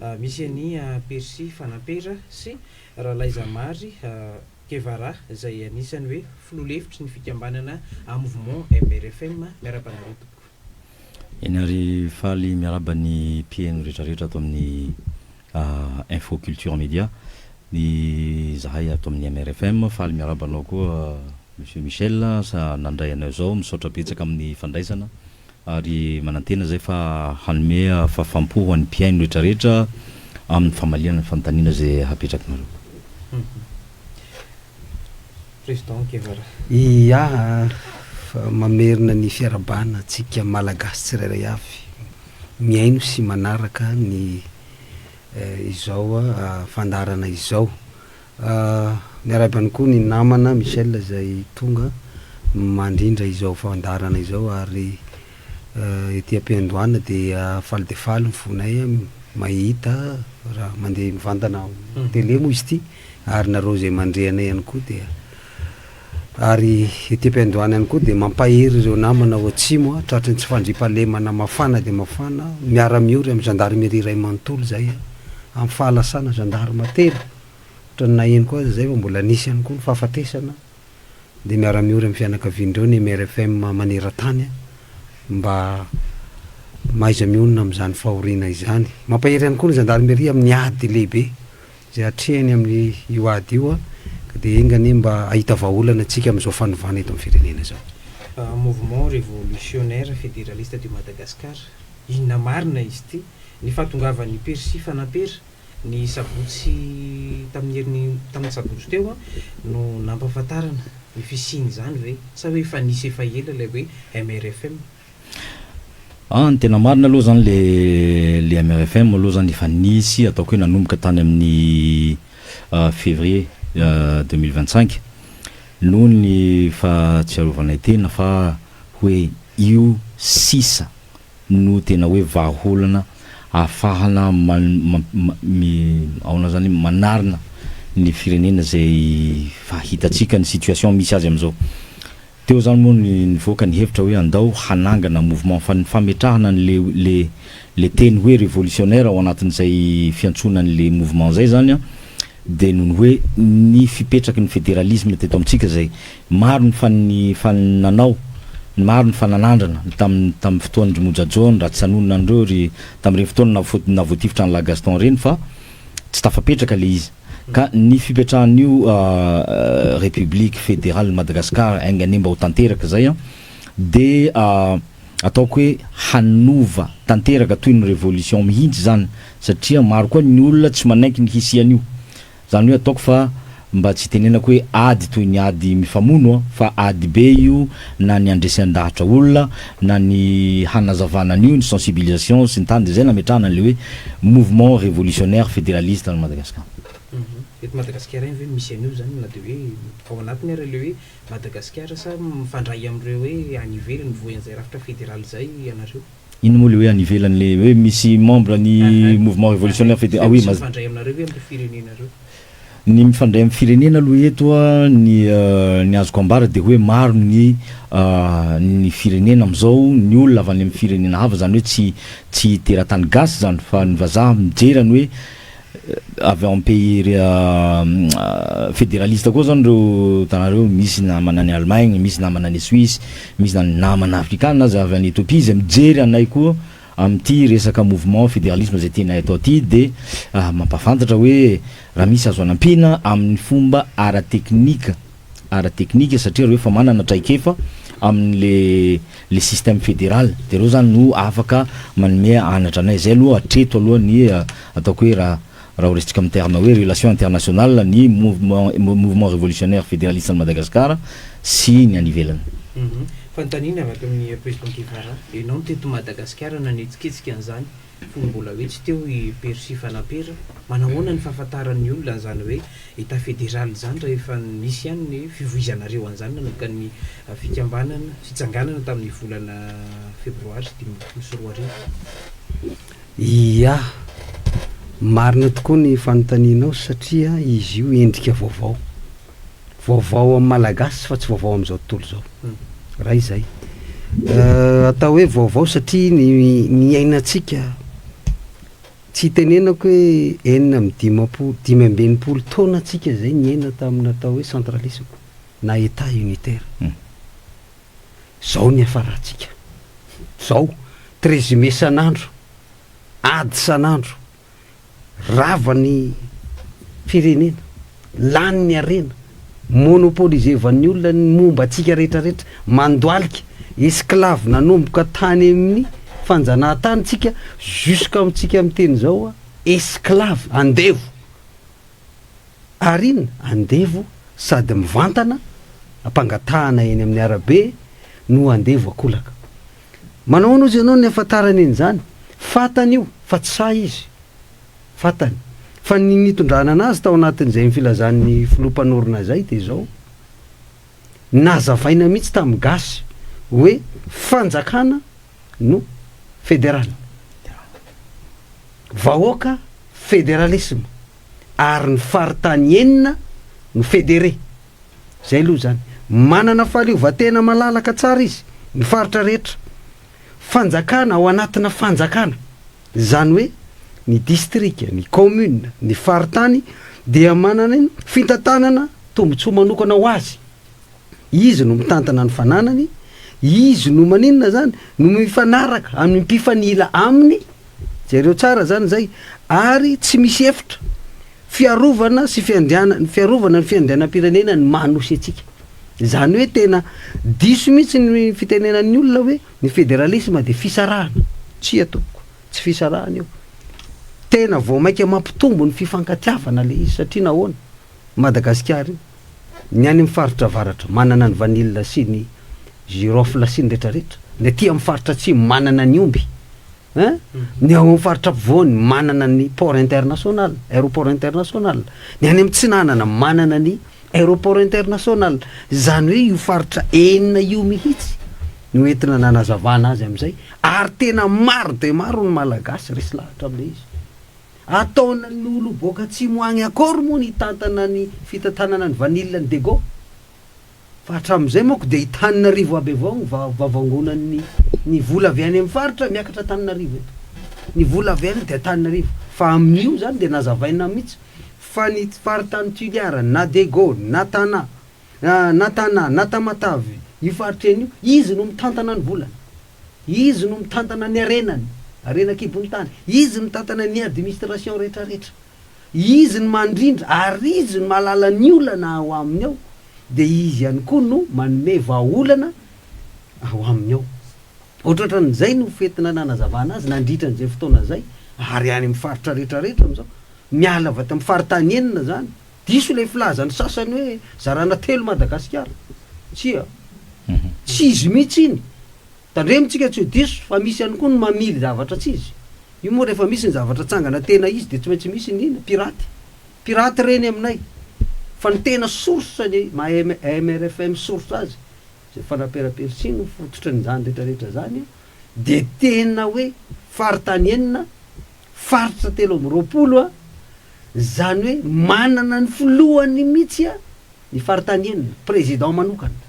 Misy an'i Percy Fanampera sy Ralaizamary Guevara izay anisan'ny hoe filoha lefitry ny fikambanana Mouvement MRFM. Miarahaba anareo tompoko. Eny ary faly miarahaba ny mpihaino rehetrarehetra ato amin'ny Info Culture Media ny zahay ato amin'ny MRFM. Faly miarahaba anao koa Monsieur Michel sa nandray anay zao. Misaotra betsaka amin'ny fandraisana ary manantena zay fa hanome fahafaham-po ho an'ny mpihaino rehetrarehetra amin'ny famaliana ny fanontaniana zay hapetrakinareo. Président Guevara. Ia, fa mamerina ny fiarahabana antsika Malagasy tsirairay avy mihaino sy manaraka ny izao fandaharana izao. Miarahaba ihany koa ny namana Michel izay tonga mandrindra izao fandaharana izao ary ety am-piandohana dia faly dia faly ny fonay mahita raha mandeha mivantana télé moa izy ity ary nareo izay mandre anay ihany koa dia ary ety am-piandohana ihany koa dia mampahery ireo namana ao atsimo tratry ny tsy fandriampahalemana mafana dia mafana, miara-miory amin'ny gendarmerie iray manontolo izay amin'ny fahalasana gendarme telo, ohatran'ny naheno koa aza izay fa mbola nisy ihany koa ny fahafatesana, dia miara-miory amin'ny fianakavian'ireo ny MRFM maneran-tany mba mahaiza mionona amin'izany fahoriana izany. Mampahery ihany koa ny gendarmerie amin'ny ady lehibe Izay atrehiny amin'ny io ady io ka dia enga anie mba hahita vahaolana antsika amin'izao fanovana eto amin'ny firenena izao. Mouvement Révolutionnaire Fédéraliste de Madagascar, inona marina izy ity? Ny fahatongavan'i Percy Fanampera ny sabotsy tamin'ny heriny tamin'ny sabotsy teo no nampahafantarana ny fisian'izany ve sa hoe efa nisy efa ela ilay hoe MRFM? Ah ny tena marina aloha zany le le MRFM aloha zany efa nisy ataoko hoe nanomboka tany amin'ny février 2025 noho ny fahatsiarovanay tena fa hoe io sisa no tena hoe vahaolana ahafahana mi ahoana zany manarina ny firenena zay fa hitantsika ny situation misy azy amizao. Teo zany moa ny nivoaka ny hevitra hoe andao hanangana mouvement fa ny fametrahana an'le le le teny hoe révolutionnaire ao anatin'izay fiantsoana an'le mouvement zay zany an de noho ny hoe ny fipetraky ny fédéralisme teto amintsika zay maro ny fa fa nanao maro ny fa nanandrana tamin'ny tamin'ny fotoan-dry Monja John, Ratsanonina an'ireo ry tamin'ireny fotoana nahavoatifitra an'i La Gaston ireny fa tsy tafapetraka le izy. Ka ny fipetrahan'io République Fédérale Madagascar enga anie mba ho tanteraka izay an, dia ataoko hoe hanova tanteraka toy ny révolution mihitsy izany satria maro koa ny olona tsy manaiky ny hisian'io. Izany hoe ataoko fa mba tsy hitenenako hoe ady toy ny ady mifamono an, fa ady be io na ny handresen-dahatra olona na ny hanazavana an'io, ny sensibilisation sy ny tariny dia izay nametrahana an'ilay hoe mouvement révolutionnaire fédéraliste an'i Madagascar. Eto Madagasikara ihany ve no misy an'io izany na dia hoe ao anatiny ary ilay hoe Madagasikara sa mifandray amin'ireo hoe any ivelany mivoy an'izay rafitra fédéral izay ianareo? Inona moa ilay hoe any ivelany ilay hoe misy membre ny mouvement révolutionnaire fédéral? Ah oui, Misy mifandray aminareo ve amin'ireo firenena ireo? Ny mifandray amin'ny firenena aloha eto ny ny azoko ambara dia hoe maro ny ny firenena amin'izao, ny olona avy any amin'ny firenena hafa izany hoe tsy tsy teratany gasy izany fa ny vazaha mijery any hoe avy ao amin'ny pays fédéraliste koa izany ireo hitanareo misy namana any Allemagne, misy namana any Suisse, misy na namana afrikana aza avy any Ethiopie izay mijery anay koa Amin'ity resaka mouvement fédéralisme izay tianay atao ity dia mampahafantatra hoe raha misy azo anampiana amin'ny fomba ara-teknika, ara-teknika satria reo efa manana traikefa amin'le le système fédéral dia reo zany no afaka manome anatra anay. Zay aloha hatreto aloha ny ataoko hoe raha raha ho raisintsika amin'ny terme hoe relation internationale ny mouvement mouvement révolutionnaire fédéraliste an'i Madagascar sy ny any ivelany. Fanontaniana avy ato amin'ny Président Guevara, ianao no teto Madagasikara nanetsiketsika an'izany fony mbola hoe tsy teo i Percy Fanampera, manahoana ny fahafantaran'ny olona an'izany hoe Etat fédéral izany raha efa nisy ihany ny fivoizanareo an'izany nanomboka ny fikambanana, fitsanganana tamin'ny volana febroary 2015? Ia. Marina tokoa ny fanontanianao satria izy io endrika vaovao. Vaovao amin'ny Malagasy fa tsy vaovao amin'izao tontolo izao. Raha izay. Atao hoe vaovao satria ny niainantsika Tsy itenenako hoe 56, 65 taona tsika zay niaina tamin'ny atao hoe centralisme na état unitaire. Zao ny hiafarantsika. Zao, 13 mai isan'andro, ady isan'andro, rava ny firenena, lany ny harena, monopoliser-van'ny olona ny momba antsika rehetrarehetra, mandohalika, esclave nanomboka tany amin'ny fanjanahantany tsika jusqu'à amintsika miteny zao, esclave, andevo. Ary inona? Andevo sady mivantana ampangatahana eny amin'ny arabe no andevo akolaka. Manao ahoana ozy ianao ny ahafantarany an'izany? Fantany io fa tsy sahy izy. Fantany. Fa ny nitondrana anazy tao anatin'izay filazan'ny filoha mpanorina izay dia izao, nazavaina mihitsy tamin'ny gasy hoe fanjakana no fédéral. Vahoaka fédéralisme ary ny faritany enina no fédéré. Zay aloha zany. Manana fahaleovantena malalaka tsara izy, ny faritra rehetra. Fanjakana ao anatina fanjakana. Izany hoe ny distrika, ny commune, ny faritany dia manana ny fitantanana tombontsoa manokana ho azy. Izy no mitantana ny fananany, izy no maninona zany, no mifanaraka amin'ny mpifanila aminy, jereo tsara zany zay, ary tsy misy efitra. Fiarovana sy fiandriana, ny fiarovana ny fiandrianam-pirenena ny maha nosy antsika. Izany hoe tena diso mihitsy ny fitenenan'ny olona hoe ny federalisma dia fisarahana. Tsia tompoko, tsy fisarahana io. Tena vao mainka mampitombo ny fifankatiavana ilay izy satria nahoana? Madagasikara io, ny any amin'ny faritra avaratra manana ny vanille sy ny girofle sy ny retraretra, ny aty amin'ny faritra atsimo manana ny omby. Hein? Ny ao amin'ny faritra ampovoany manana ny port international, aéroport international. Ny any amin'ny tsinanana manana ny aéroport international. Izany hoe io faritra enina io mihitsy no entina nanazavana azy amin'izay. Ary tena maro dia maro ny Malagasy resy lahatra amin'ilay izy. Ataon'ny olo boaka atsimo agny akory moa ny hitantana ny fitantanana ny vanille ny Dego? Fa hatramin'izay manko dia i Taninarivo aby avao no vavangonan'ny ny vola avy any amin'ny faritra miakatra Antananarivo eto. Ny vola avy any dia Antananarivo. Fa amin'io izany dia nazavaina mihitsy fa ny faritany Toliara na Diego na Tana na Tana na Tamatave io faritra eny io, izy no mitantana ny volany. Izy no mitantana ny harenany, harena an-kibon'ny tany. Izy no mitantana ny administration rehetrarehetra. Izy no mandrindra ary izy no mahalala ny olana ao aminy ao, dia izy ihany koa no manome vahaolana ao aminy ao. Ohatrohatran'izay no fentina nanazavana azy nandritra an'izay fotoana izay, ary any amin'ny faritra rehetrarehetra amin'izao. Miala avy aty amin'ny faritany enina izany. Diso ilay filazan'ny sasany hoe zarana telo Madagasikara. Tsia. Tsy izy mihitsy iny. Tandremo tsika tsy ho diso fa misy ihany koa ny mamily zavatra tsy izy. Io moa rehefa misy ny zavatra atsangana tena izy dia tsy maintsy misy ny inona? Piraty. Piraty ireny aminay. Fa ny tena source ny maha MRFM source azy, izay fanamperapersy no fototrin'izany rehetra rehetra izany dia tena hoe faritany enina, faritra 23 a, izany hoe manana ny filohany mihitsy ny faritany enina, président manokana.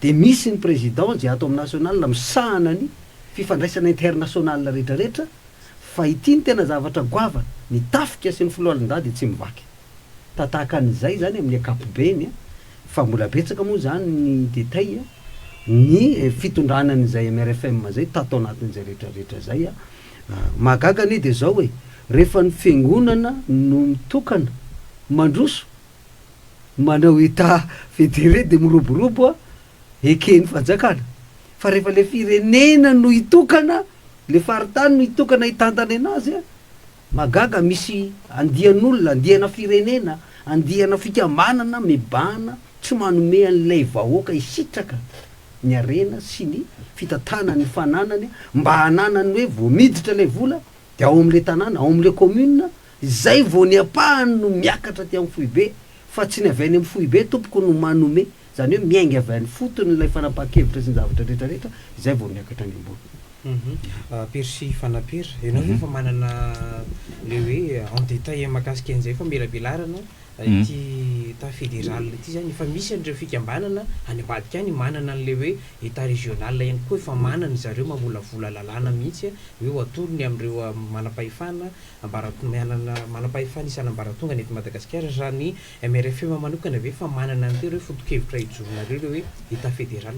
Dia misy ny président izay ato amin'ny national misahana ny fifandraisana international rehetra rehetra fa ity no tena zavatra goavana, ny tafika sy ny foloalindahy dia tsy mivaky. Tatahaka an'izay izany amin'ny ankapobeny fa mbola betsaka moa izany ny détail ny fitondrana an'izay MRFM izay tato anatin'izay rehetra rehetra izay. Mahagaga anie dia izao e, rehefa ny fiangonana no mitokana mandroso manao état fédéré dia miroborobo eken'ny fanjakana fa rehefa le firenena no hitokana le faritany no hitokana hitantana anazy a mahagaga misy andian'olona andiana firenena andiana fikambanana mibahana tsy manome an'ilay vahoaka hisitraka ny harena sy ny fitantanany ny fananany mba hananany hoe vao miditra ilay vola dia ao amin'ilay tanàna ao amin'ilay commune Izay vao ny ampahany no miakatra aty amin'ny foibe fa tsy ny avy any amin'ny foibe tompoko no manome, izany hoe miainga avy any fotony ilay fanapahan-kevitra sy ny zavatra rehetra rehetra izay vao miakatra any ambony. Percy Fanapera, ianao ve efa manana le hoe en détail mahakasika an'izay famelabelarana ity. Etat fédéral ity zany, efa misy an'ireo fikambanana any ambadika any manana an'le hoe Etat régional ihany koa, efa manana zareo mamolavola lalàna mihitsy hoe ho atorony amin'ireo manam-pahefana ambarato-manana manam-pahefana isan'ambaratonga ny eto Madagasikara. Raha ny MRFM manokana ve efa manana an'ity hoe foto-kevitra hijoronareo le hoe Etat fédéral?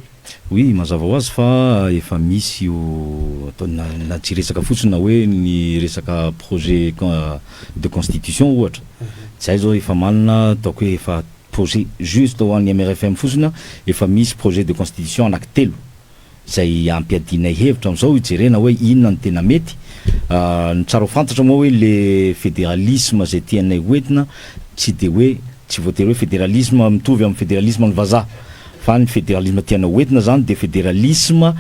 Oui, mazava ho azy fa efa misy io atao na tsy resaka fotsiny na hoe ny resaka projet de constitution ohatra. Tsy hay zao efa manana ataoko hoe efa projet juste ho an'ny MRFM fotsiny, efa misy projet de constitution anaky telo zay ampiadinay hevitra am'izao hijerena hoe inona no tena mety. Ny tsara ho fantatra moa hoe le fédéralisme zay tianay hoentina tsy de hoe tsy voatery hoe fédéralisme mitovy amin'ny fédéralisme ny vazaha, fa ny fédéralisme tianay hoentina zany de fédéralisme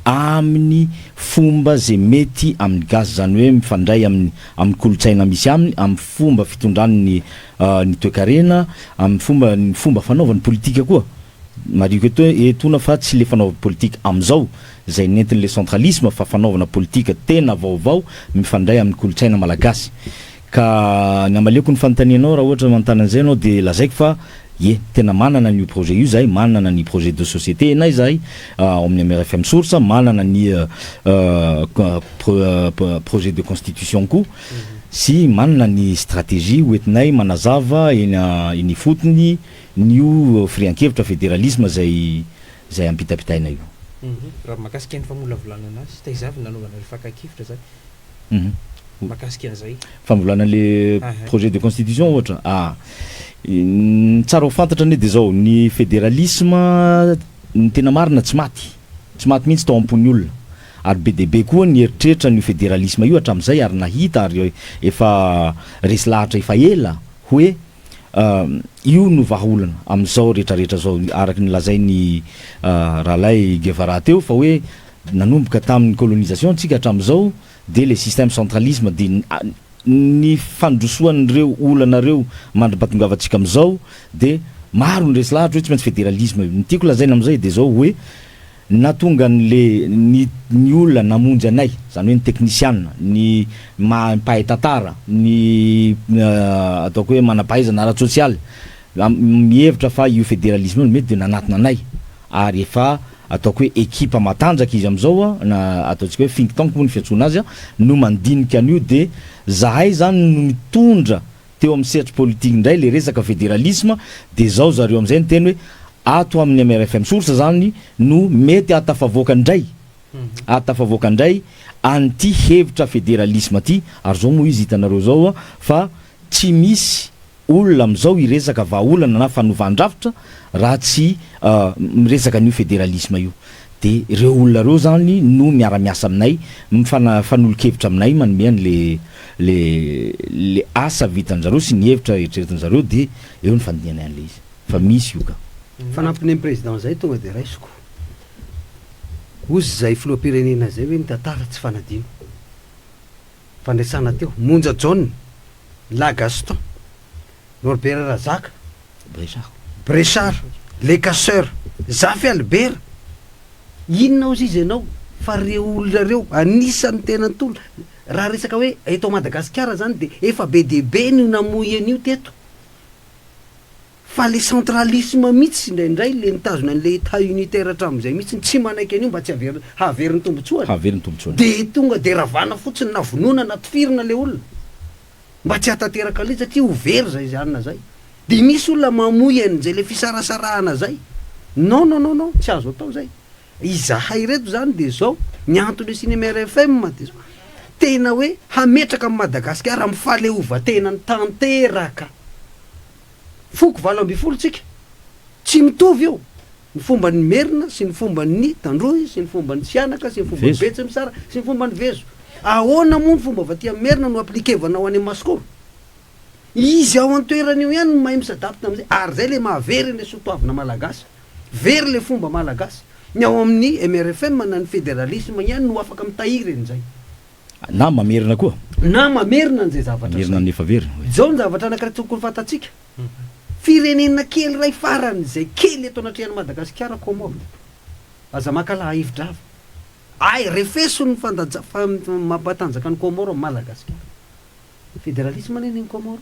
amin'ny fomba zay mety amin'ny gasy, zany hoe mifandray amin'ny kolotsaina misy aminy, amin'ny fomba fitondrany ny toekarena, amin'ny fomba ny fomba fanaovany politika koa. Mariko eto etona fa tsy le fanaovana politika am'izao zay nentin'le centralisme, fa fanaovana politika tena vaovao mifandray amin'ny kolotsaina malagasy. Ka ny amaleoko ny fanontanianao, raha ohatra manontany an'izay anao, de lazaiko fa ye, tena manana an'io projet io zahay, manana ny projet de société anay zahay ao amin'ny MRFM Source, manana ny projet de constitution koa sy manana ny stratégie hoentinay manazava eny ifotony nio firehan-kevitra fédéralisme zay ampitapitaina io. Raha mahakasika ny famolavolana anazy, taizavy nanaovana le fakan-kevitra zany mahakasika an'izay? Famolana le projet de constitution ohatra, ny tsara ho fantatra anie de zao: ny fédéralisme, ny tena marina, tsy maty mihitsy tao am-pon'ny olona, ary be de be koa ny eritreritra ny fédéralisme io hatramin'izay, ary nahita ary efa resy lahatra efa ela hoe io no vahaolana am'izao rehetrarehetra zao, araky ny lazainy rahalahy Guevara teo, fa hoe nanomboka tamin'ny colonisation tsika hatramin'izao de le système centralisme, de ny fandrosoan'ireo olanareo mandra-pahatongavantsika am'izao, de maro ny resy lahatra hoe tsy maintsy fédéralisme io. Ny tiako lazaina am'izay de zao hoe natonga an'le ny olona namonjy anay, zany hoe ny teknisiana, ny mpahay tantara, ny ataoko hoe manam-pahaizana ara-tsosialy mihevitra fa io fédéralisme io no mety, de nanatona anay, ary efa ataoko hoe ekipa matanjaka izy am'izao na ataontsika hoe think tank moa ny fiantsoana azy no mandinika an'io. De zahay zany no mitondra teo amin'ny sehatry politique indray le resaka fédéralisme, de zao zareo am'izay ny teny hoe ato amin'ny MRFM Source zany no mety ahatafavoaka indray an'ity hevitra fédéralisme ty. Ary zao moa izy hitanareo zao fa tsy misy olona am'izao iresaka vahaolana na fanovan-drafitra raha tsy miresaka an'io fédéralisme io. De reo olona reo zany no miara-miasa aminay, mifana fanolo-kevitra aminay, manome an'le le asa vitan'zareo sy ny hevitra eritreretin'zareo, de eo ny fandinianay an'le izy, fa misy io ka. Fanampiny amy président zay, tonga de raisiko ozy zay filoham-pirenena zay hoe ny tantara tsy fanadino, fandraisana teo Monja Jaona, La Gaston, Norbert Razaka, Bréchard. Bréchard, le casseur, Zafy Albert, inona ozy izy ianao, fa reo olona reo anisan'ny tena ntolo raha resaka hoe eto Madagasikara zany, de efa be de be no namoy an'io teto, fa le centralisme mihitsy indraindray le nitazona an'le état unitaire hatramin'izay mihitsy, tsy manaiky an'io mba tsy aver haveriny tombotsoany. Haveriny tombotsoany. De tonga de ravana fotsiny na vonoana na tifirina le olona mba tsy hahatanteraka le satria ho very zay zanina zay, de misy olona mamoy an'izay le fisarasarahana zay. Non, non, non, non, tsy azo atao zay. Izahay reto zany de zao ny antony sy ny MRFM, de zao tena hoe hametraka amy Madagasikara amy fahaleovantenany tanteraka. Foko 18 tsika, tsy mitovy io ny fomba ny Merina sy ny fomba ny Tandroy sy ny fomba ny Sianaka sy ny fomba ny Vezo. Betsimisara sy ny fomba ny Vezo. Ahoana moa ny fomba avy aty amy Merina no appliquevanao any Masikoro? Izy ao an-toerana io ihany no mahay mi-s'adapte am'izay, ary zay le mahavery le soatoavina malagasy, very le fomba malagasy. Ny ao amin'ny MRFM na ny fédéralisme ihany no afaka mitahiry an'izay. Na mamerina koa. Na mamerina an'izay zavatra mamerina zay. Ny efa very. Zao ny zavatra anankiray tokony fantatsika: firenena kely ray faran'izay kely eto anatrehan'i Madagasikara, Comore. Aza makala hevidrava ay, refeso ny fandaja fa mampatanjaka ny Comore Madagasikara. Fédéralisme neny ny Comore.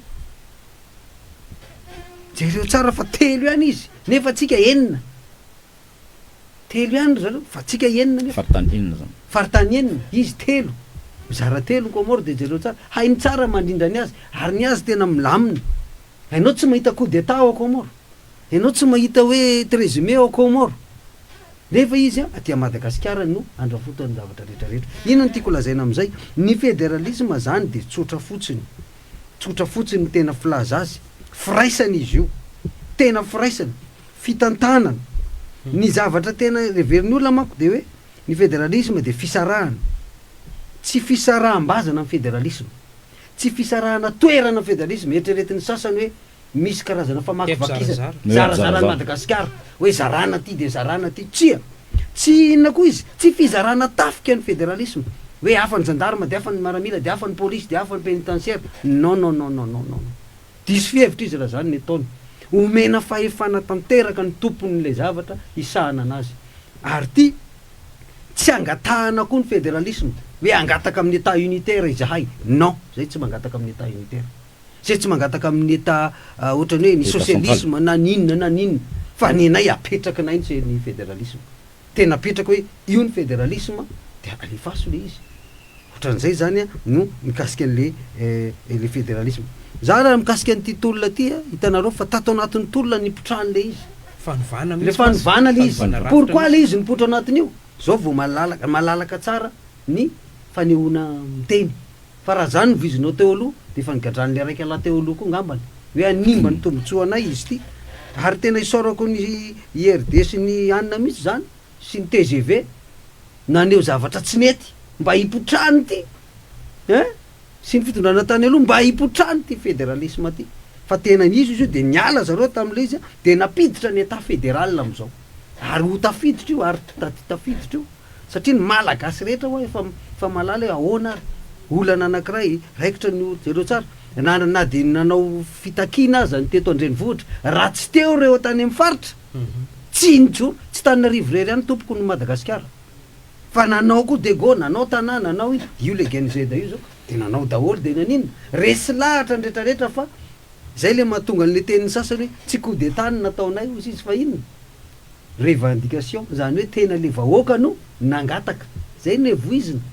Jereo tsara fa telo ihany izy nefa tsika enina. Telo ihany ry zareo fa tsika enina nefa. Faritany enina zany. Faritany enina, izy telo. Mizara telo ny Comores dia jereo tsara. Hainy tsara mandrindra ny azy ary ny azy tena milamina. Ianao tsy mahita coup d'Etat ao Comores. Ianao tsy mahita hoe 13 mai ao Comores. Nefa izy aty Madagasikara no andrafotany zavatra rehetra rehetra. Inona no tiako lazaina amin'izay? Ny federalisme zany dia tsotra fotsiny. Tsotra fotsiny ny tena filaza azy. Firaisana izy io. Tena firaisana. Fitantanana. Ny zavatra tena heverin'ny olona manko dia hoe ny federalisme dia fisarahana. Tsy fisaraham-bazana ny federalisme. Tsy fisarahana toerana ny federalisme. Eritreretin'ny sasany hoe misy karazana famakivakizana, zarazara an'i Madagasikara, hoe zarana aty dia zarana aty. Tsia! Tsy inona koa izy, tsy fizarana tafika ny federalisme, hoe hafa ny gendarme dia hafa ny maramila dia hafa ny polisy dia hafa ny penitentiaire. Non non non non non non. Diso fihevitra izy raha izany ny ataony. Omena fahefana tanteraka ny tompon'ilay zavatra hisahana anazy. Ary ity, tsy angatahana koa ny federalisme, hoe hangataka amin'ny Etat unitaire izahay. Non, izay tsy mangataka amin'ny Etat unitaire. Zay tsy mangataka amin'ny Etat ohatrany hoe ny socialisme na ny inona na ny inona fa nenay apetrakinay ny ny federalisme. Tena apetraka hoe io ny federalisme de alefaso le izy. Ohatran'izay zany no mikasika an'le le federalisme. Za raha mikasika an'ity tolona ty a, hitanareo fa tato anatin'ny tolona nipotrahan'le izy. Fanovana Le mihitsy mantsy, fanovana le izy. fanovana rafitra Pourquoi le mihitsy. izy nipoitra anatin'io? Zao vao malalaka malalaka tsara ny fanehoana miteny. Fa raha zany no vizinao teo aloha dia efa nigadran'ilay raika lahy teo aloha koa ngambany hoe hanimba ny tombotsoanay izy ity. Ary tena isaorako ny IRD sy ny anona mihitsy zany sy ny tgv naneho zavatra tsy nety mba hipotrahany ity hein sy ny fitondrana tany aloha mba hipotrahany ity federalisme ity. Fa tena izy izy io dia niala zareo tamin'ilay izy dia nampiditra ny etat federal amin'izao. Ary ho tafiditra io ary tafiditra io. Satria ny Malagasy rehetra hoa efa efa mahalala hoe ahoana ary olana anakiray raikitra ny olo jereo tsara na na dia nanao fitakiana aza ny teto andrenivohitra raha tsy teo ireo tany amin'ny faritra tsy nijoro tsy Tananarivo irery ihany tompoko ny Madagasikara fa nanao koa Dego nanao Tana nanao ino io le Gen Z io zao dia nanao daholo dia naninona resy lahatra ny rehetra rehetra fa zay le mahatonga an'le tenin'ny sasany hoe tsy coup d'etat no nataonay hozy izy fa inona Revendication, zany hoe tena le vahoaka no nangataka, zay no hevoizina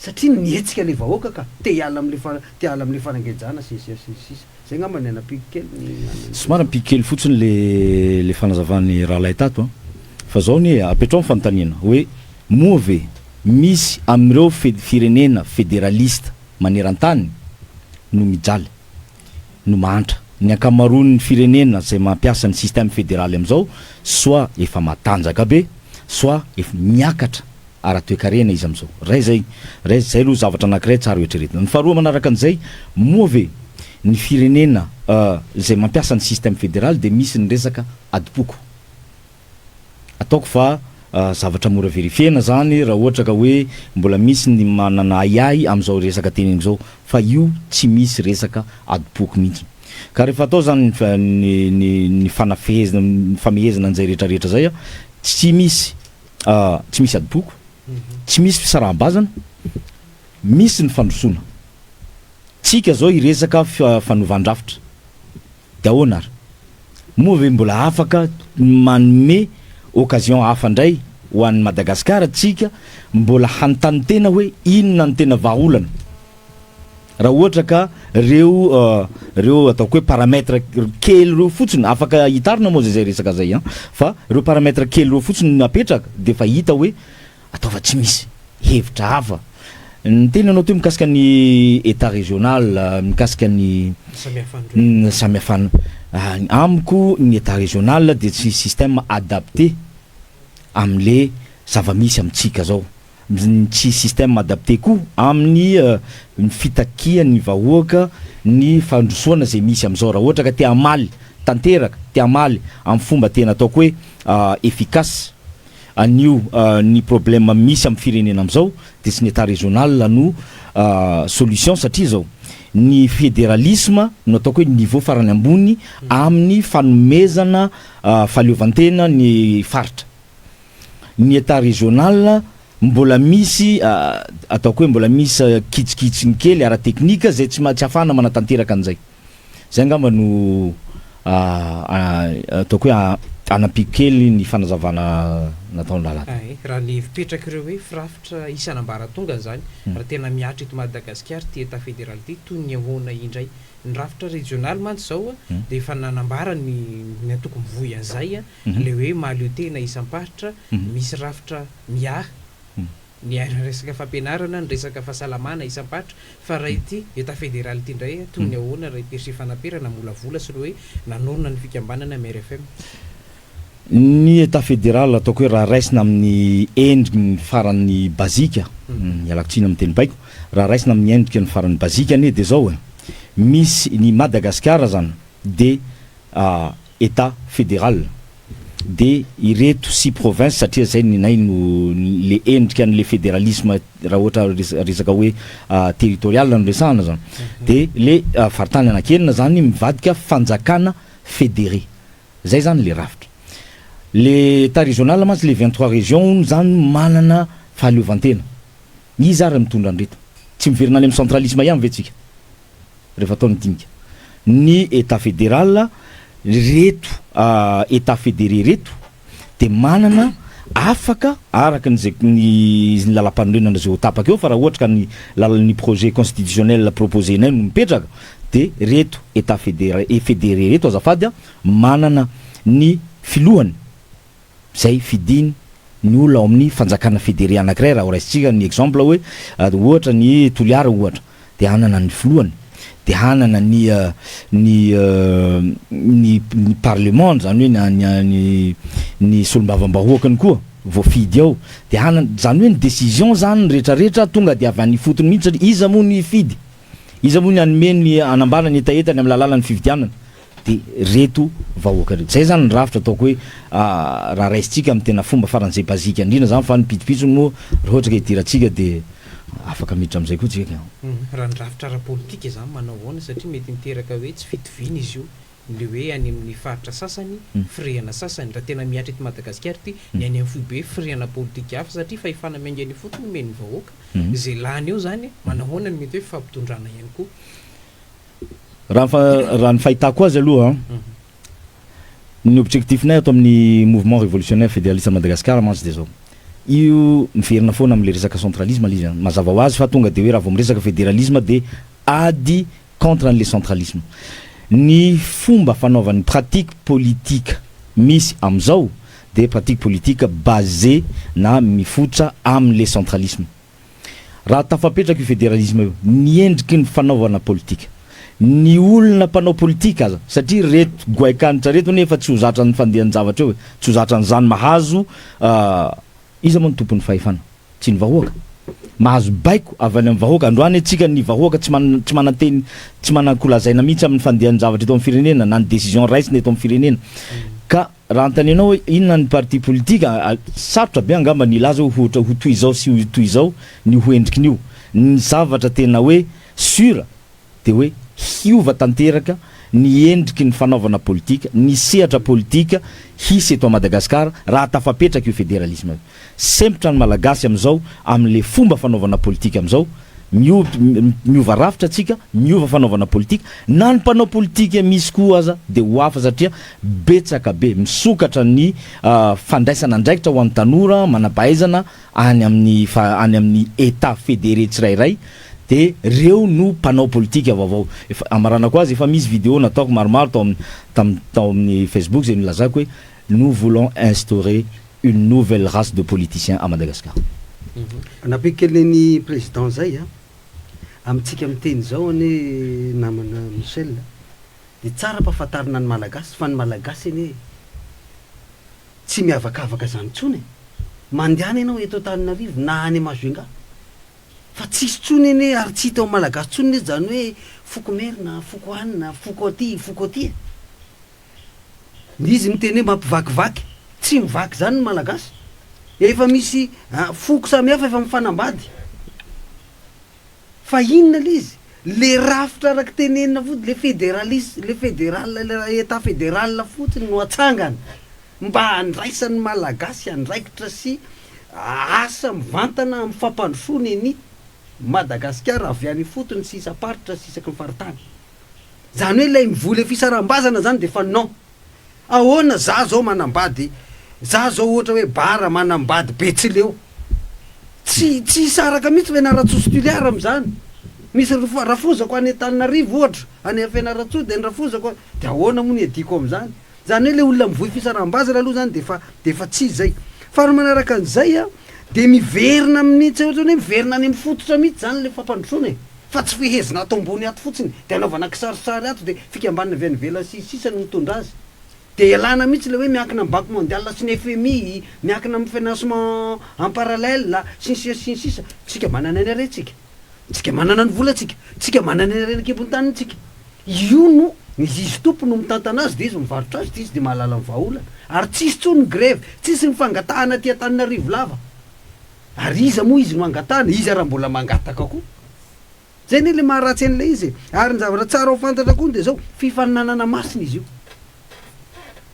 satria nihetsika le vahoaka ka, te hiala amle fa te hiala amle fanangejana sy ny sisa sy ny sisa, zay ngamba ny anampiako kely ny an'ny. Somary ampiako kely fotsiny le le fanazavan'i rahalahy tato an! Fa zao anie e, apetraho ny fanontaniana hoe moa ve misy amin'ireo fe firenena federaliste maneran-tany no mijaly? no mahantra. Ny ankamaroan'ny firenena izay mampiasa ny système fédéral amin'izao soit efa matanjaka be, soit efa miakatra ara-toekarena izy amin'izao. Ray izay, ray izay aloha zavatra anankiray tsara ho eritreretina. Ny faharoa manaraka an'izay, moa ve ny firenena izay mampiasa ny système fédéral dia misy ny resaka adim-poko? Ataoko fa zavatra mora verifier-na zany raha ohatra ka hoe mbola misy ny manana ahiahy amin'izao resaka teneniko izao fa io tsy misy resaka adim-poko mihitsy. Ka rehefa atao zany ny ny ny fanafehezana ny famehezana an'izay rehetra rehetra zay a, tsy misy tsy misy adim-poko, tsy misy fisaraham-bazana, misy ny fandrosoana. Tsika zao hiresaka fanovan-drafitra. Dia ahoana ary? Moa ve mbola afaka manome occasion hafa indray ho an'i Madagasikara tsika mbola hanontany tena hoe inona no tena vahaolana? Raha ohatra ka reo reo ataoko hoe paramètre kely reo fotsiny, afaka hitarina moa zay zay resaka zay an, fa reo paramètre kely reo fotsiny no apetraka dia efa hita hoe Atao fa tsy misy hevitra hafa. Niteny ianao teo mikasika ny Etat régional, mikasika ny ny samihafana. Amiko ny Etat régional dia tsy système adapté amin'le zava-misy amintsika zao. Tsy système adapté koa amin'ny ny fitakian'ny vahoaka ny fandrosoana izay misy amin'izao. Raha ohatra ka te hamaly tanteraka, te hamaly amin'ny fomba tena ataoko hoe efficace an'io ny problème misy amin'ny firenena amin'izao dia tsy ny Etat régional no solution satria izao ny fédéralisme no ataoko hoe niveau farany ambony amin'ny fanomezana fahaleovantena ny faritra. Ny Etat régional mbola misy ataoko hoe mbola misy kitsikitsiny kely ara-teknika izay tsy tsy ahafahana manatanteraka an'izay. Zay angamba no Ataoko hoe anampiako kely ny fanazavana nataon'i Lalana. Ay, raha ny fipetrak'ireo hoe firafitra isan'ambaratongany izany, raha tena mihatra eto Madagasikara ity État fédéral ity, toy ny ahoana indray? Ny rafitra rejionaly mantsy izao dia efa nanambara ny ny antoko mivoy an'izay, ilay hoe mahaleo tena isam-paritra, misy rafitra miahy Ny resaka fampianarana, ny resaka fahasalamana isam-paritra, fa raha ity Etat fédéral ity indray toy ny ahoana raha i Percy Fanampera namolavola sy ny hoe nanorina ny fikambanana MRFM? Ny Etat fédéral ataoko hoe raha raisina amin'ny endriny farany basique, ialako tsiny amin'ny teny baiko, raha raisina amin'ny endrika ny farany basique anie dia zao e, misy ny Madagasikara zany dia Etat fédéral de ireto six provinces satria zay nenay no le endrika anle fédéralisme raha ohatra resaka hoe territorial no resahana zany de le faritany anaky enina zany mivadika fanjakana fédéré zay zany le rafitra le état régional mantsy le 23 régions hono zany manana fahaleovantena iza ary mitondra an'ireto tsy miverina any am centralisme ihany ve tsika rehefa atao ny dinika. Ny Etat fédéral, reto Etat fédéré reto dia manana afaka araka ny zay ny lalampanorenana zay ho tapaka eo fa raha ohatra ka ny lalan'ny projet constitutionnel proposé-nay no mipetraka dia reto Etat fédéré fédéré reto azafady a manana ny filohany izay fidiny ny olona ao amin'ny fanjakana fédéré anankiray raha ho raisintsika ny exemple hoe ohatra ny Toliara ohatra dia hanana ny filohany dia hanana ny ny ny ny parlement zany hoe ny ny ny solombavambahoakany koa voafidy ao dia hanana zany hoe ny décision zany ny rehetrarehetra tonga dia avy any ifotony mihitsy satria iza moa ny hifidy iza moa ny hanome ny hanambara ny hetahetany amin'ny lalànan'ny fifidianana De reto vahoaka reto. Zay zany ny rafitra ataoko hoe raha raisintsika amin'ny tena fomba faran'izay basique indrindra zany fa ny pitsopitsony moa raha ohatra ka hidirantsika de afaka miditra amin'izay koa tsika ka. Raha ny rafitra ara-politika zany manao ahoana satria mety miteraka hoe tsy fitoviana izy io, le hoe any amin'ny faritra sasany, firehana sasany, raha tena mihatra eto Madagasikara ity, ny any amin'ny foibe firehana politika hafa satria fahefana miainga any ifotony omen'ny vahoaka, izay lany eo zany manao ahoana ny mety hoe fifampitondrana ihany koa. Raha ny raha ny fahitako azy aloha an, ny objectif-nay ato amin'ny mouvement révolutionnaire fédéraliste Madagascar mantsy dia zao, io miverina foana amin'ilay resaka centralisme ilay izy an, mazava ho azy fa tonga dia hoe raha vao miresaka fédéralisme dia ady contre an'ilay centralisme. Ny fomba fanaovan'ny pratique politique misy amin'izao dia pratique politique basée na mifototra amin'ilay centralisme. Raha tafapetraka io federalisme io, ny endriky ny fanaovana politika, ny olona mpanao politika aza, satria reto goaikanitra reto anie efa tsy ho zatra ny fandehan-javatra eo e, tsy ho zatra an'izany mahazo iza moa no tompon'ny fahefana? Tsy ny vahoaka? Mahazo baiko avy any amin'ny vahoaka, androany antsika ny vahoaka tsy man tsy manan-teny, tsy manan-kolazaina mihitsy amin'ny fandehan-javatra eto amin'ny firenena na ny décision raisina eto amin'ny firenena, ka. Raha anontanianao hoe inona ny parti politique, sarotra be angamba ny hilaza hoe ohatra ho toy izao sy ho toy izao ny ho endrikin'io. Ny zavatra tena hoe sûr dia hoe hiova tanteraka ny endriky ny fanaovana politika, ny sehatra politika hisy eto Madagasikara raha tafapetraka io federalisme io. Sempotra ny Malagasy amin'izao amin'ilay fomba fanaovana politika amin'izao, miova rafitra tsika, miova fanaovana politika, na ny mpanao politika misy koa aza dia ho hafa satria betsaka be, misokatra ny fandraisana andraikitra ho an'ny tanora manam-pahaizana any amin'ny any amin'ny Etat fédéré tsirairay dia reo no mpanao politika vaovao. Efa amaranako azy, efa misy vidéo nataoko maromaro tao amin'ny tam tao amin'ny Facebook izay nilazako hoe nous voulons instaurer une nouvelle race de politiciens à Madagascar. Anampiko kely ny président zay a, amintsika miteny izao anie namana Michel dia tsara ampahafantarina ny Malagasy fa ny Malagasy anie tsy miavakavaka zany intsony e, mandehana ianao eto Antananarivo na any Majunga fa tsisy intsony anie ary tsy hita ao Malagasy intsony anie zany hoe foko merina, foko anona, foko aty, foko aty e. Izy miteny hoe mampivakivaky, tsy mivaky zany ny Malagasy, efa misy foko samihafa efa mifanambady, fa inona le izy? Le rafitra araka tenenina fotsiny, le federalisme, le federal, le etat federal fotsiny no atsangana mba handraisan'ny Malagasy andraikitra sy asa mivantana amin'ny fampandrosoana eny Madagasikara avy any ifotony sy isam-paritra sy isaky ny faritany. Zany hoe ilay mivoy le fisaraham-bazana zany de efa non. Ahoana za zao manambady, za zao ohatra hoe bara manambady betsileo. Tsy tsy hisaraka mihitsy Fianarantsoa sy Toliara amin'izany. Misy rafozako any Antananarivo ohatra, any Fianarantsoa dia ny rafozako dia ahoana moa ny iadiako amin'izany? Izany hoe ilay olona mivoy fisaraham-bazana aloha izany dia efa dia efa tsy izy izay. Faharoa manaraka an'izay an, dia miverina amin'ny tsy ohatran'ny hoe miverina any amin'ny fototra mihitsy izany ilay fampandrosoana e! Fa tsy fehezina ato ambony ato fotsiny dia anaovana kisarisary ato dia fikambanana avy any ivelany sy ny sisa no mitondra azy. Dia ialana mihitsy ilay hoe miankina amin'ny banque mondiale sy ny FMI, miankina amin'ny financement en parallèle, sy ny sisa sy ny sisa. Tsika manana ny harentsika. Tsika manana ny volantsika. Tsika manana ny harena an-kibon'ny tanintsika. Io no, ny izy tompony no mitantana azy dia izy mivarotra azy dia izy dia mahalala ny vahaolana. Ary tsisy intsony ny grevy, tsisy ny fangatahana aty Antananarivo lava. Ary iza moa izy no angatahana? Iza raha mbola mangataka koa? Zay anie le maharatsy an'ilay izy e! Ary ny zavatra tsara ho fantatra koa dia zao, fifaninanana masina izy io.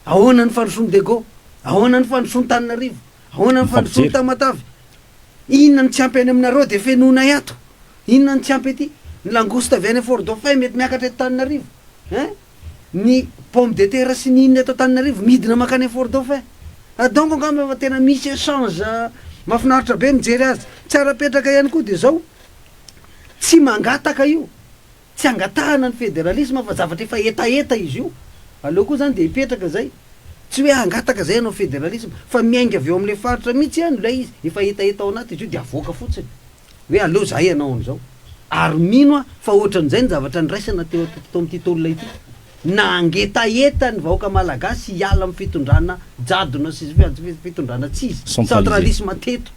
Ahoana ny fandrosoan'i Diego? Ahoana ny fandrosoan'i Tananarivo? Ahoana ny fandrosoan'i Tamatave? Inona no tsy ampy any aminareo dia fenoinay ato? Inona no tsy ampy aty? Ny langouste avy any Fort Dauphin mety miakatra eto Tananarivo. Hein? Ny pomme de terre sy ny inona eto Antananarivo midina mankany Fort Dauphin. Donc angamba efa tena misy échange mahafinaritra be mijery azy. Tsara petraka ihany koa dia zao, Tsy mangataka io, tsy angatahana ny federalisme fa zavatra efa hetaheta izy io. Aleo koa zany dia hipetraka izay. Tsy hoe hangataka izay hanao federalisme fa miainga avy eo amin'ilay faritra mihitsy ihany ilay izy, efa hetaheta ao anaty izy io dia avoaka fotsiny hoe aleo izahay hanao an'izao. Ary mino aho fa ohatran'izay ny zavatra niraisana teo tao amin'ity tolona ity. Nangetaheta ny vahoaka malagasy hiala amin'ny fitondrana jadona sy fitondrana tsy izy, centralisme teto.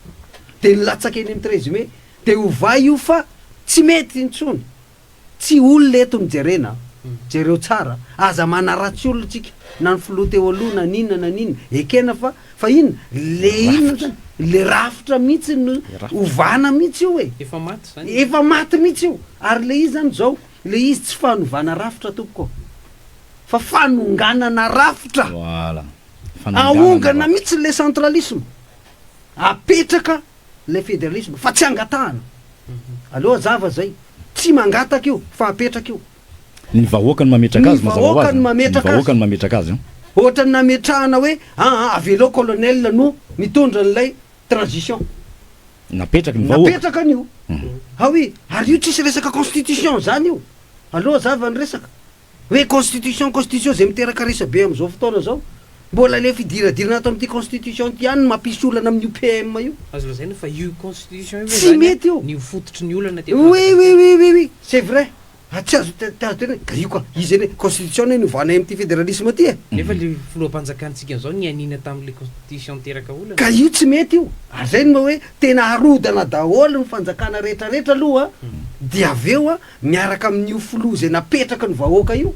Dia nilatsaka eny amin'ny 13 mai. Dia ovay io fa tsy mety intsony. Tsy olona eto no jerena a. Jereo tsara. Aza manaratsy olona tsika. Na ny filoha teo aloha na n'inona na n'inona. Ekena fa fa inona? Le inona zany? Le rafitra mihitsy no ovana mihitsy io e. Efa maty zany. Efa maty mihitsy io. Ary le izy zany zao, le izy tsy fanovana rafitra tompoko ô. Fa fanonganana rafitra. Voilà. Aongana mihitsy le centralisme. Apetraka Ilay federalisme fa tsy angatahana. Aleo hazava zay. Tsy mangataka io fa apetraka io. Ny vahoaka no mametraka azy mazava ho azy. Ny vahoaka no mametraka azy. Ny vahoaka no mametraka azy. Ohatran'ny nametrahana hoe aa avelao colonel no mitondra an'ilay transition. Napetraky ny vahoaka. Napetraka an'io. Ah oui, ary io tsisy resaka constitution zany io. Aleo hazava ny resaka. Hoe constitution constitution izay miteraka resabe amin'izao fotoana izao. Mbola ilay fidiradirana ato amin'ity constitution ity ihany no mampisy olana amin'io PM io. Azo lazaina fa io constitution io ve Tsy zany mety io. ny fototry ny olana teto Oui oui Madagasikara? oui oui oui c'est vrai. Ah tsy azo te azo tenenina ka io ka izy anie constitution anie novanay amin'ity federalisme ity e. Nefa le filoham-panjakantsika zao nianiana tamin'le constitution niteraka olana. Ka io tsy mety io. Ary zay no maha hoe tena arodana daholo ny fanjakana rehetra rehetra aloha dia avy eo Miaraka amin'io filoha izay napetraky ny vahoaka io,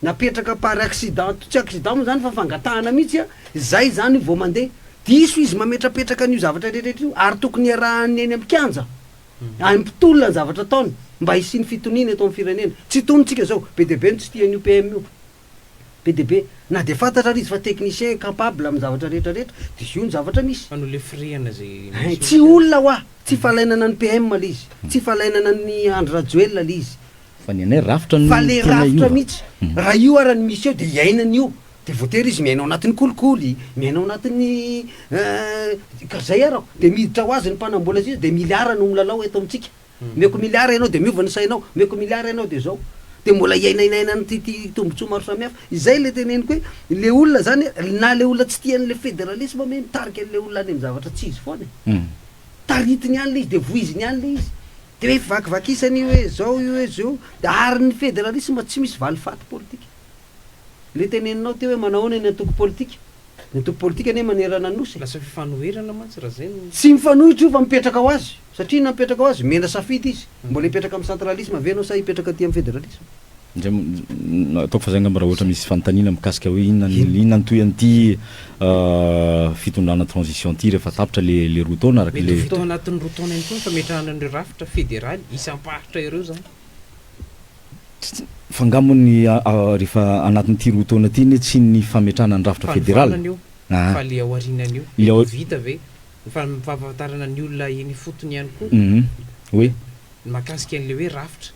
napetraka par accident, tsy accident moa izany fa fangatahana mihitsy an, izay izany io vao mandeha. Diso izy mametrapetraka an'io zavatra rehetra io ary tokony iarahan'ny eny amin'ny kianja, any mpitolona ny zavatra ataony mba hisian'ny fitoniana eto amin'ny firenena. Tsy tony tsika izao, be dia be no tsy tia an'io PM io. Be dia be. Na dia fantatra ary izy fa technicien capable amin'ny zavatra rehetra rehetra dia io ny zavatra misy. Fa noho le firehana izay misy Tsy olona hoa! Tsy falainana ny PM le izy, tsy falainana an'i Andry Rajoelina le izy. Fa ny anay rafitra no Fa le tena rafitra hiova. mihitsy. Raha io ara ny misy eo dia iainany io. Dia voatery izy miaina ao anatin'ny kolikoly, miaina ao anatin'ny ka zay arako. Dia miditra ho azy ny mpanambola sisa dia milliards no milalao eto amintsika. Omeko milliard ianao dia miova ny sainao, omeko milliard ianao dia izao. Dia mbola iainainaina an'ity ty tombotsoa maro samihafa. Izay ilay teneniko hoe ilay olona izany na ilay olona tsy tia an'ilay federalisme anie mitarika an'ilay olona any amin'ny zavatra tsy izy foana e. Taritiny ihany ilay izy dia voiziny ihany ilay izy. Dia hoe fivakivakisana io hoe izao io hoe izao. Ary ny federalisme tsy misy valifaty politika. Ilay teneninao teo hoe manahoana ny antoko politika. Ny antoko politika anie manerana ny Nosy e. Lasa fifanoherana mantsy raha zay no. Tsy mifanohitra io fa mipetraka ho azy. Satria inona mipetraka ho azy? Omena safidy izy. Mbola hipetraka amin'ny centralisme ve ianao sa hipetraka aty amin'ny federalisme? Ndray ataoko fa zay angamba raha ohatra misy fanontaniana mikasika hoe inona ny inona ny tohin'ity fitondrana transition ity rehefa tapitra le le roa taona araka Mety ho le vita ao anatin'ny roa taona ihany koa ny fametrahana an'ireo rafitra federaly isam-paritra ireo izany. Fa nga moa ny rehefa anatin'ity roa taona ity anie tsy ny fametrahana ny rafitra federaly. Fanofanana io Aa. fa le aorianany io Le mety ho ao. vita ve? Ny fampahafantarana ny olona eny ifotony ihany koa Hum. Hoe. ny mahakasika an'le hoe rafitra.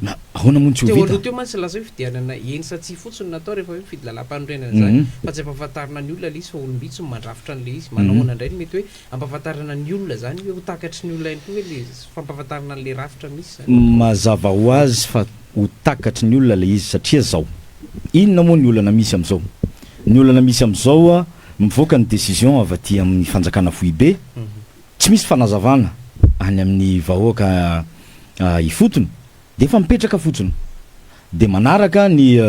Na ahoana moa no tsy ho Teo vita? aloha teo mantsy lasa hoe fidianana eny sa tsia fotsiny no natao rehefa hoe mifidy lalàmpanorenana izany fa tsy ampahafantarina ny olona ilay izy fa olom-bitsy no mandrafitra an'ilay izy. Manao ahoana indray no mety hoe ampahafantarana ny olona izany hoe ho takatry ny olona ihany koa ve ilay fampahafantarana an'ilay rafitra misy izany? Mazava ho azy fa ho takatry ny olona ilay izy satria zao, inona moa ny olana misy amin'izao? Ny olana misy amin'izao, mivoaka ny décision avy aty amin'ny fanjakana foibe, tsy misy fanazavana any amin'ny vahoaka ifotony dia efa mipetraka fotsiny dia manaraka ny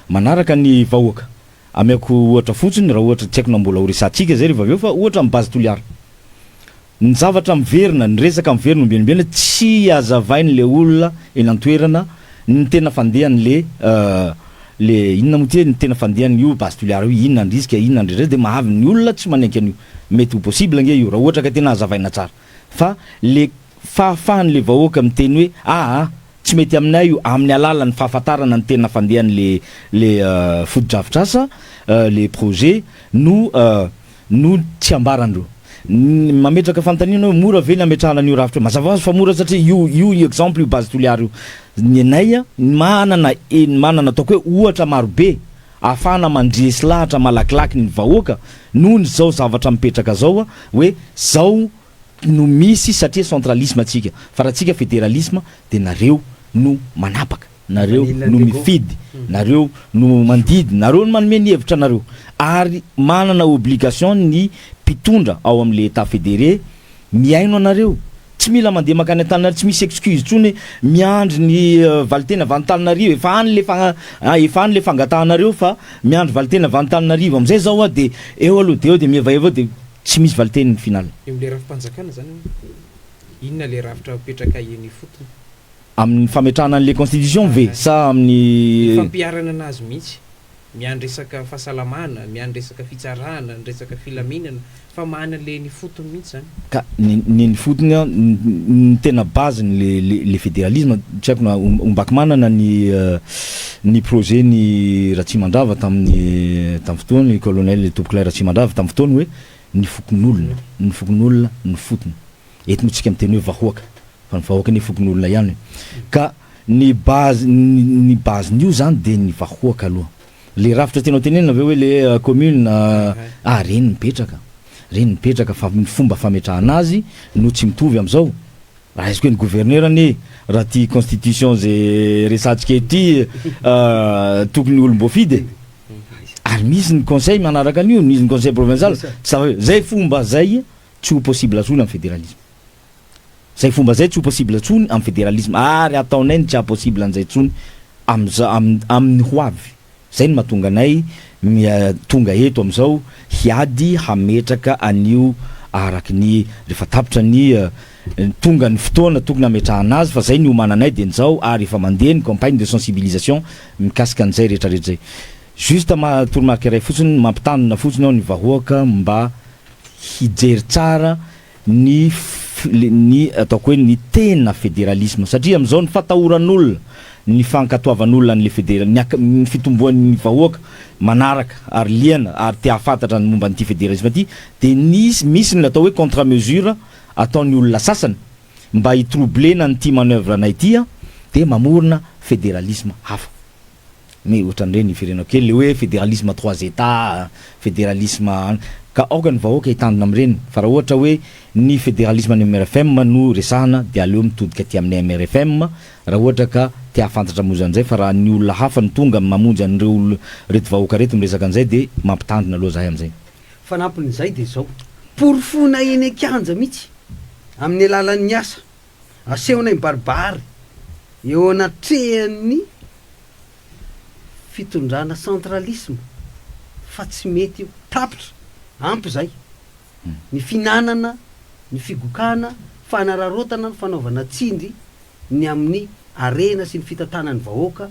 manaraka ny vahoaka. Ameko ohatra fotsiny raha ohatra tsy haiko na mbola ho resahantsika izay rehefa avy eo fa ohatra amin'ny base Toliara. Ny zavatra miverina, ny resaka miverina ombieniombieny tsy azavain'le olona eny an-toerana ny tena fandehan'le le inona moa ty e, ny tena fandehan'io base Toliara io, inona ny risque, inona ny rehetra dia mahavy ny olona tsy manaiky an'io. Mety ho possible ange io raha ohatra ka tena azavaina tsara fa le fahafahan'le vahoaka miteny hoe aa tsy mety aminay io amin'ny alalan'ny fahafantarana ny tena fandehan'le le fotodrafitrasa, le projet no no tsy ambaran'ireo. Ny mametraka fanontaniana hoe mora ve ny hametrahana an'io rafitra io? Mazava ho azy fa mora satria io io exemple io base Toliara io. Ny anay manana manana ataoko hoe ohatra marobe ahafahana mandresy lahatra malakilaky ny vahoaka noho ny zao zavatra mipetraka zao hoe zao no misy satria centralisme tsika fa raha tsika federalisme de nareo no manapaka. Nareo no mifidy, nareo no mandidy, nareo no manome ny hevitra anareo. Ary manana obligation ny mpitondra ao amin'le Etat fédéré mihaino anareo. Tsy mila mandeha mankany Antananarivo, tsy misy excuse intsony hoe miandry ny valinteny avy Antananarivo, efa any le fa efa any le fangatahanareo fa miandry valinteny avy Antananarivo amin'izay zao aho de eo aloha de eo de mihevaheva eo de tsy misy valinteny ny final. Eo amin'le rafi-panjakana zany inona le rafitra apetraka eny ifotony? Amin'ny fametrahana an'ilay constitution ve sa amin'ny. Ny fampiharana anazy mihitsy. Miandry resaka fahasalamana, miandry resaka fitsarana, ny resaka filaminana, fa mahana le eny ifotony mihitsy zany. Ka ny ny eny ifotony an, ny tena base ny le le le fédéralisme, tsy haiko na ombako manana ny ny projet ny Ratsimandrava tamin'ny tamin'ny fotoany, colonel Tompokolahy Ratsimandrava tamin'ny fotoany hoe ny fokonolona, ny fokonolona no fotony. Eto moa tsika miteny hoe vahoaka. Fa ny vahoaka anie fokonolona ihany e. Ka ny base ny base-n'io zany de ny vahoaka aloha. Le rafitra tianao tenenina ve hoe le commune ah reny mipetraka, reny mipetraka fa ny fomba fametrahana azy no tsy mitovy am'zao. Raisiko hoe ny gouverneur anie raha ty constitution ze resahantsika eto ty tokony olom-boafidy e. Ary misy ny conseil manaraka an'io, misy ny conseil provincial, zay fomba zay tsy ho possible tsony am fédéralisme. Zay fomba zay tsy ho possible tsony am federalisme ary ataonay ny tsy haha possible an'izay tsony amza aminy ho avy. Zay no mahatonga anay tonga eto amzao hiady hametraka an'io araky ny rehefa tapitra ny tonga ny fotoana tokony hametrahana azy fa zay ny iomananay dia njao ary efa mandeha ny campagne de sensibilisation mikasika an'izay rehetra rehetra zay. Juste ma toromarika iray fotsiny mampitanina fotsiny aho ny vahoaka mba hijery tsara ny ny ataoko hoe ny tena federalisme satria amin'izao ny fatahoran'olona ny fankatoavan'olona an'le federa ny ak ny fitomboan'ny vahoaka manaraka ary liana ary te hahafantatra ny momba an'ity federalisme ity dia nisy misy ny atao hoe contre mesure ataon'ny olona sasany mba hi-troubler-na an'ity manoeuvre anay ity an dia mamorona federalisme hafa. Ny ohatran'ireny iverenako kely le hoe fédéralisme trois états, fédéralisme an, ka aoka ny vahoaka hitandrina amin'ireny fa raha ohatra hoe ny fédéralisme ny mrfm no resahana dia aleo mitodika aty amin'ny mrfm raha ohatra ka te hahafantatra moza an'izay fa raha ny olona hafa no tonga mamonjy an'ireo olona reto vahoaka reto miresaka an'izay dia mampitandrina aloha zahay amin'izay. Fanampin'izay dia izao, porofoina eny an-kianja mihitsy amin'ny alalan'ny asa asehonay mibaribary eo anatrehan'ny fitondrana centralisme fa tsy mety io, tapitra, ampy zay, ny fihinanana, ny figokana, fanararaotana, ny fanaovana tsindry ny amin'ny harena sy ny fitantanan'ny vahoaka,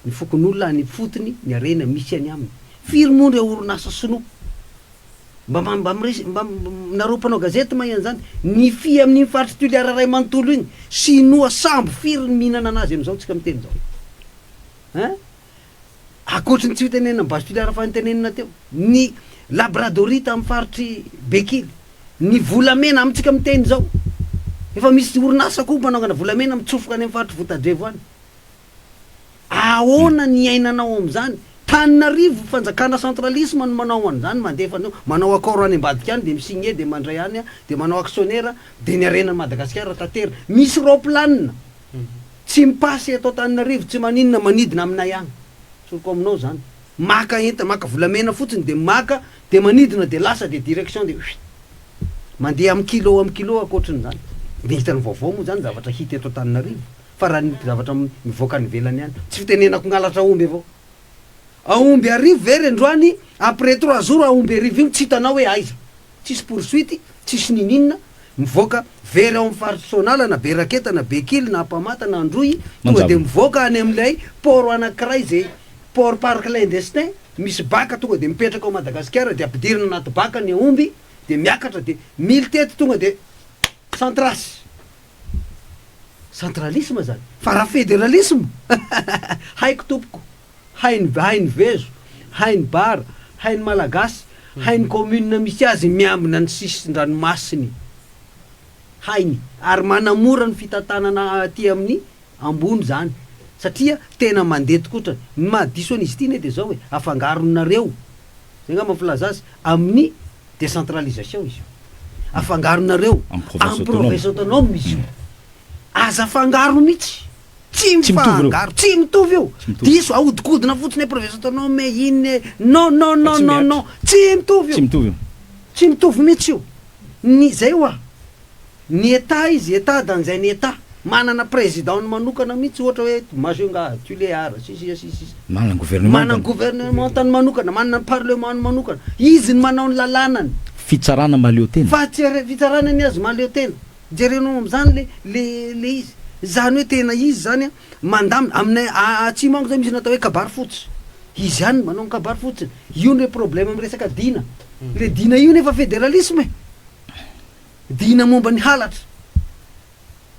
ny fokonolona any ifotony, ny harena misy any aminy. Firy moa ireo orinasa sinoa Mba mba mires mba nareo mpanao gazety mahay an'izany, ny fy amin'iny faritr'i Toliara iray manontolo iny, sinoa sambo firy ny mihinana anazy amin'izao tsika miteny izao? Hein? Ankoatry ny tsy fitenenana base Toliara fa nitenenina teo, ny labradorite amin'ny faritr'i Bekily, ny volamena amintsika miteny izao, efa misy orinasa koa mpanongana volamena mitsofoka any amin'ny faritr'i Votadrevo any. Ahoana ny iainanao amin'izany? Taninarivo, fanjakana centralisme no manao an'izany, mandefa an'io, manao accord any ambadika any, dia mi-signer, dia mandray any, dia manao actionnaire, dia ny harenan'i Madagasikara taterina. Misy raoplanina tsy mi-passe eto Antananarivo, tsy maninona, manidina aminay any. Tsoriko aminao izany. Maka entana, maka volamena fotsiny dia maka, dia manidina dia lasa dia direction dia huit. Mandeha amin'ny kilo amin'ny kilo ankoatrin'izany. Ny hitan'ny vaovao moa izany zavatra hita eto Antananarivo fa raha ny zavatra mivoaka any ivelany any. Tsy fitenenako ngalatra aomby avao. Aomby arivo very androany, après trois jours aomby arivo iny tsy hitanao hoe aiza. Tsisy poursuite, tsisy nininona, mivoaka very ao amin'ny faritry Soanala na Beraketa na Bekily na Ampamata na Androy, tonga dia Manjavona. mivoaka any amin'ilay port anankiray izay port par clandestin, misy bac tonga dia mipetraka ao Madagasikara dia ampidirina anaty bac ny aomby dia miakatra dia mily teto tonga dia sans trace. Centralisme zany. Fa raha fédéralisme haiko tompoko, hain'ny hain'ny vezo, hain'ny bara, hain'ny malagasy, hain'ny commune misy azy miambina ny sisin-dranomasiny. Hainy. Ary manamora ny fitantanana aty amin'ny ambony zany. Satria tena mandeha tokotra. Ny mahadiso an'izy ity anie dia zao e, afangaronareo, zay angamba ny filaza azy, amin'ny Décentralisation izy io. Afangaronareo Amin'ny amin'ny province province autonome. autonome izy io. Aza afangaro mihitsy. Tsy Tsy mitovy ireo. mifangaro, tsy mitovy io. Tsy mitovy. Diso, ahodikodina fotsiny hoe province autonome inona e. Non, non, Fa non, tsy non, mihatra. non. Tsy mitovy Tsy io. mitovy io. Tsy mitovy mihitsy io. Ny zay hoa. Ny Etat izy, Etat dans un Etat. Manana président-ny manokana mihitsy ohatra hoe Majunga, Tuléar, sy sisa sy sisa. Manana Manana gouvernement-tany. gouvernement-tany manokana, manana ny parlement-ny manokana. Izy no manao ny lalànany. Fitsarana mahaleo tena. Fa tsy fitsarana ny azy mahaleo tena. Jerenao amin'izany le le le izy. Izany hoe tena izy izany an, mandamina. Aminay atsimo any zao misy ny atao hoe kabary fotsy. Izy ihany no manao ny kabary fotsiny. Io no problème amin'ny resaka dina. Le dina io nefa fédéralisme e. Dina momba ny halatra.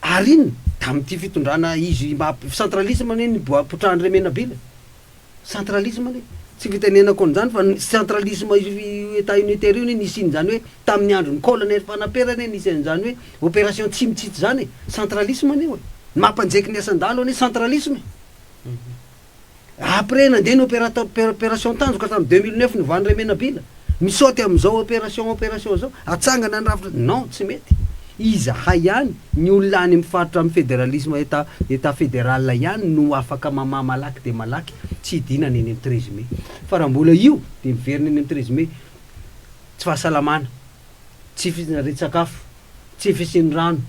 Ary inona? Tamin'ity fitondrana izy mba centralisme anie nipoapotrahan'i Remenabila. Centralisme anie. Tsy fitenenako an'izany fa ny centralisme io Etat unitaire io anie nisian'izany hoe tamin'ny andron'ny colonel Fanampera anie nisy an'izany hoe opération tsy mitsitsy izany e. Centralisme anie io e. Ny mampanjeky ny asan-dahalo anie centralisme e. Après nandeha ny opération tanjoka tamin'ny 2009 novan'i Remenabila. Misaoty amin'izao opération opération zao. Atsangana ny rafitra. Non, tsy mety. Izahay ihany, ny olona any amin'ny faritra amin'ny fédéralisme état état fédéral ihany no afaka mamaha malaky dia malaky tsy hidinana eny amin'ny 13 mai. Fa raha mbola io dia miverina eny amin'ny 13 mai. Tsy fahasalamana, tsy fisian-tsakafo, tsy fisian'ny rano,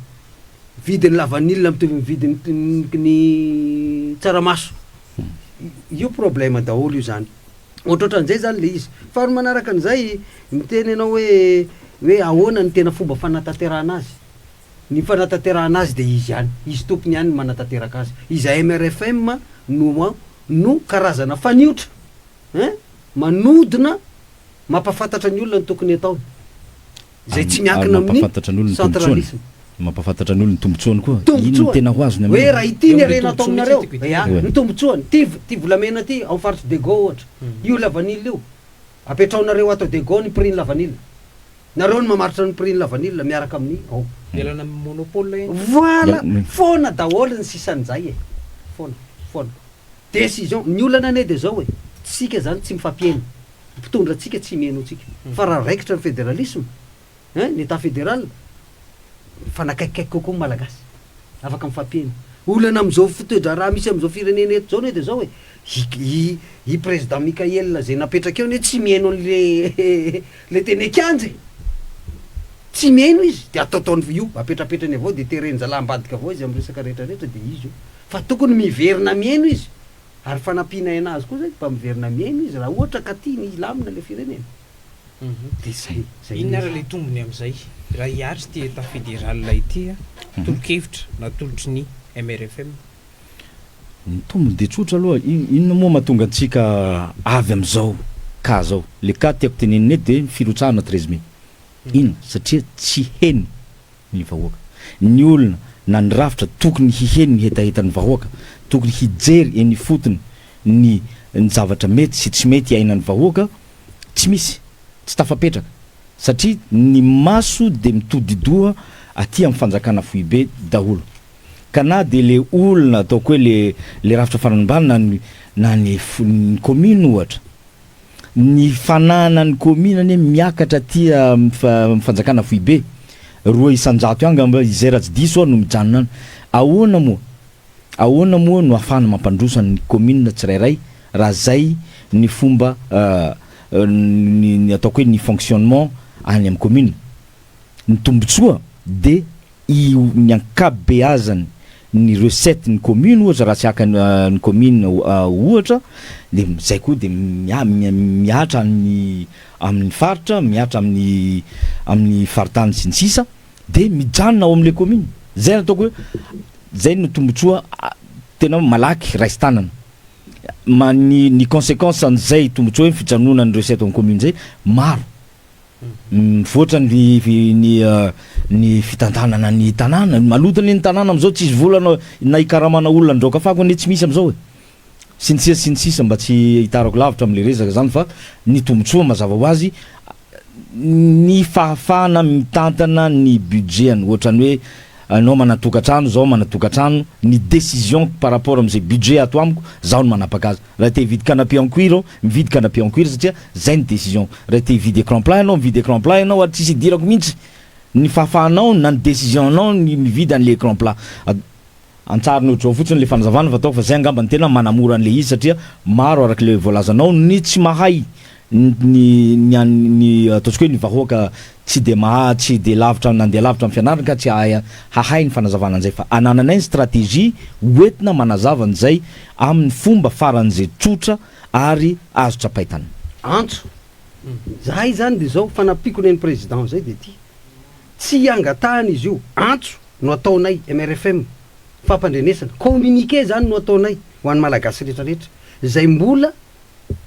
vidin'ny lavanila mitovy amin'ny vidin'ny ny tsaramaso. Io problème daholo io zany. Ohatrohatran'izay zany le izy. Faharoa manaraka an'izay, miteny ianao hoe hoe ahoana ny tena fomba fanatanterahana azy. Ny fanatanterahana azy dia izy ihany, izy tompony ihany no manatanteraka azy. Izahay MRFM no no karazana faniotra hein, manodina mampahafantatra ny olona ny tokony hataony. Izay tsy Ary miankina amin'ny mampahafantatra ny olona ny tombontsoany. centralisme. Mampahafantatra ny olona ny tombontsoany koa. Inona no Tombontsoany. tena ho azony Hoe amin'io? raha ity ny Eo amin'ilay harena tombontsoa mihitsy ataonareo, tiako ya, hidirana. ny tombontsoany, ty ty volamena ty ao faritry Diego ohatra, io lavanila io, apetraonareo ato Diego ny prix ny lavanila. Nareo no mamaritra ny prix ny lavanila miaraka amin'ny ao. Ialana amin'ny monopole eny. Voilà, foana daholo ny sisan'izay e. Foana, foana. Décision, ny olana anie dia zao e, tsika zany tsy mifampihaino. Mpitondra antsika tsy mihaino antsika. Fa raha raikitra ny fédéralisme, hein, ny état fédéral, mifanakaikikaiky kokoa ny Malagasy. Afaka mifampihaino. Olana amin'izao toe-draharaha misy amin'izao firenena eto izao anie dia zao e, i i i président Mickaël izay napetraka eo anie tsy mihaino an'le le teny an-kianja e. Tsy mihaino izy, dia ataotaony io, apetrapetrany avao dia teren-jalahy ambadika avao izy amin'ny resaka rehetrarehetra dia izy io. Fa tokony miverina mihaino izy. Ary fanampiana ainazy koa zay mba miverina mihaino izy raha ohatra ka tiany hilamina le firenena. De zay, zay Inona le ary izy. le tombony amin'izay raha hiatrika ity état fédéral ity a? Tolo-kevitra natolotry ny MRFM. Ny tombony dia tsotra aloha, inona moa mahatonga antsika avy amin'izao cas zao? Le cas tiako tenenina eto dia ny firotsahana 13 mai. Inona? Satria tsy heno ny vahoaka. Ny olona na ny rafitra tokony hiheno ny hetahetan'ny vahoaka, tokony hijery eny ifotony ny ny zavatra mety sy tsy mety iainan'ny vahoaka, tsy misy, tsy tafapetraka satria ny maso dia mitodi-doha aty amin'ny fanjakana foibe daholo. Ka na de le olona ataoko hoe le le rafitra farany ambany na ny na ny ny commune ohatra, ny fananan'ny commune anie miakatra aty amin'ny fanjakana foibe, 2% eo angamba izay raha tsy diso aho no mijanona any. Ahoana moa, ahoana moa no ahafahana mampandroso an'ny commune tsirairay raha zay ny fomba ny ny ataoko hoe ny fonctionnement any amin'ny commune? Ny tombotsoa de io ny ankabeazany ny recette ny commune ohatra raha tsy haka ny commune ohatra de zay koa de mihatra amin'ny amin'ny faritra mihatra amin'ny amin'ny faritany sy ny sisa de mijanona ao am'le commune. Zay no ataoko hoe zay no tombotsoa tena malaky raisin-tanana. Ma ny ny consequence an'izay tombotsoa hoe fijanonan'ny recette ao amin'ny commune zay maro. Mivoatra ny ny ny fitantanana ny tanàna. Maloto anie ny tanàna am'zao, tsisy vola na na hikaramana olona handraoka fako anie tsy misy am'zao e. Sy ny sisa sy ny sisa mba tsy hitarako lavitra am'le resaka zany fa ny tombotsoa mazava ho azy ny fahafahana mitantana ny budget-ny ohatran'ny hoe Anao manan-tokantrano, zaho manan-tokantrano, ny décision par rapport amin'izay budget ato amiko, zaho no manapaka azy. Raha te hividy canapé en cuir aho, mividy canapé en cuir satria zay ny décision. Raha te hividy écran plat ianao, mividy écran plat ianao ary tsisy idirako mihitsy ny fahafahanao na ny décision-nao ny mividy an'le écran plat. Antsariny ohatr'izao fotsiny le fanazavana fa ataoko fa zay angamba no tena manamora an'le izy satria maro araka le voalazanao ny tsy mahay ny ny an'ny ataontsika hoe ny vahoaka tsy de maha tsy de lavitra nandeha lavitra amin'ny fianarana ka tsy hahay hahay ny fanazavana an'izay fa anananay ny stratégie hoentina manazava an'izay amin'ny fomba faran'izay tsotra ary azo tsapain-tanana. Antso, zahay zany de zao fanampiako ny an'i président zay de ty, tsy angatahana izy io, antso no ataonay, MRFM, fampandrenesana, communiqué zany no ataonay ho an'ny Malagasy rehetra rehetra zay mbola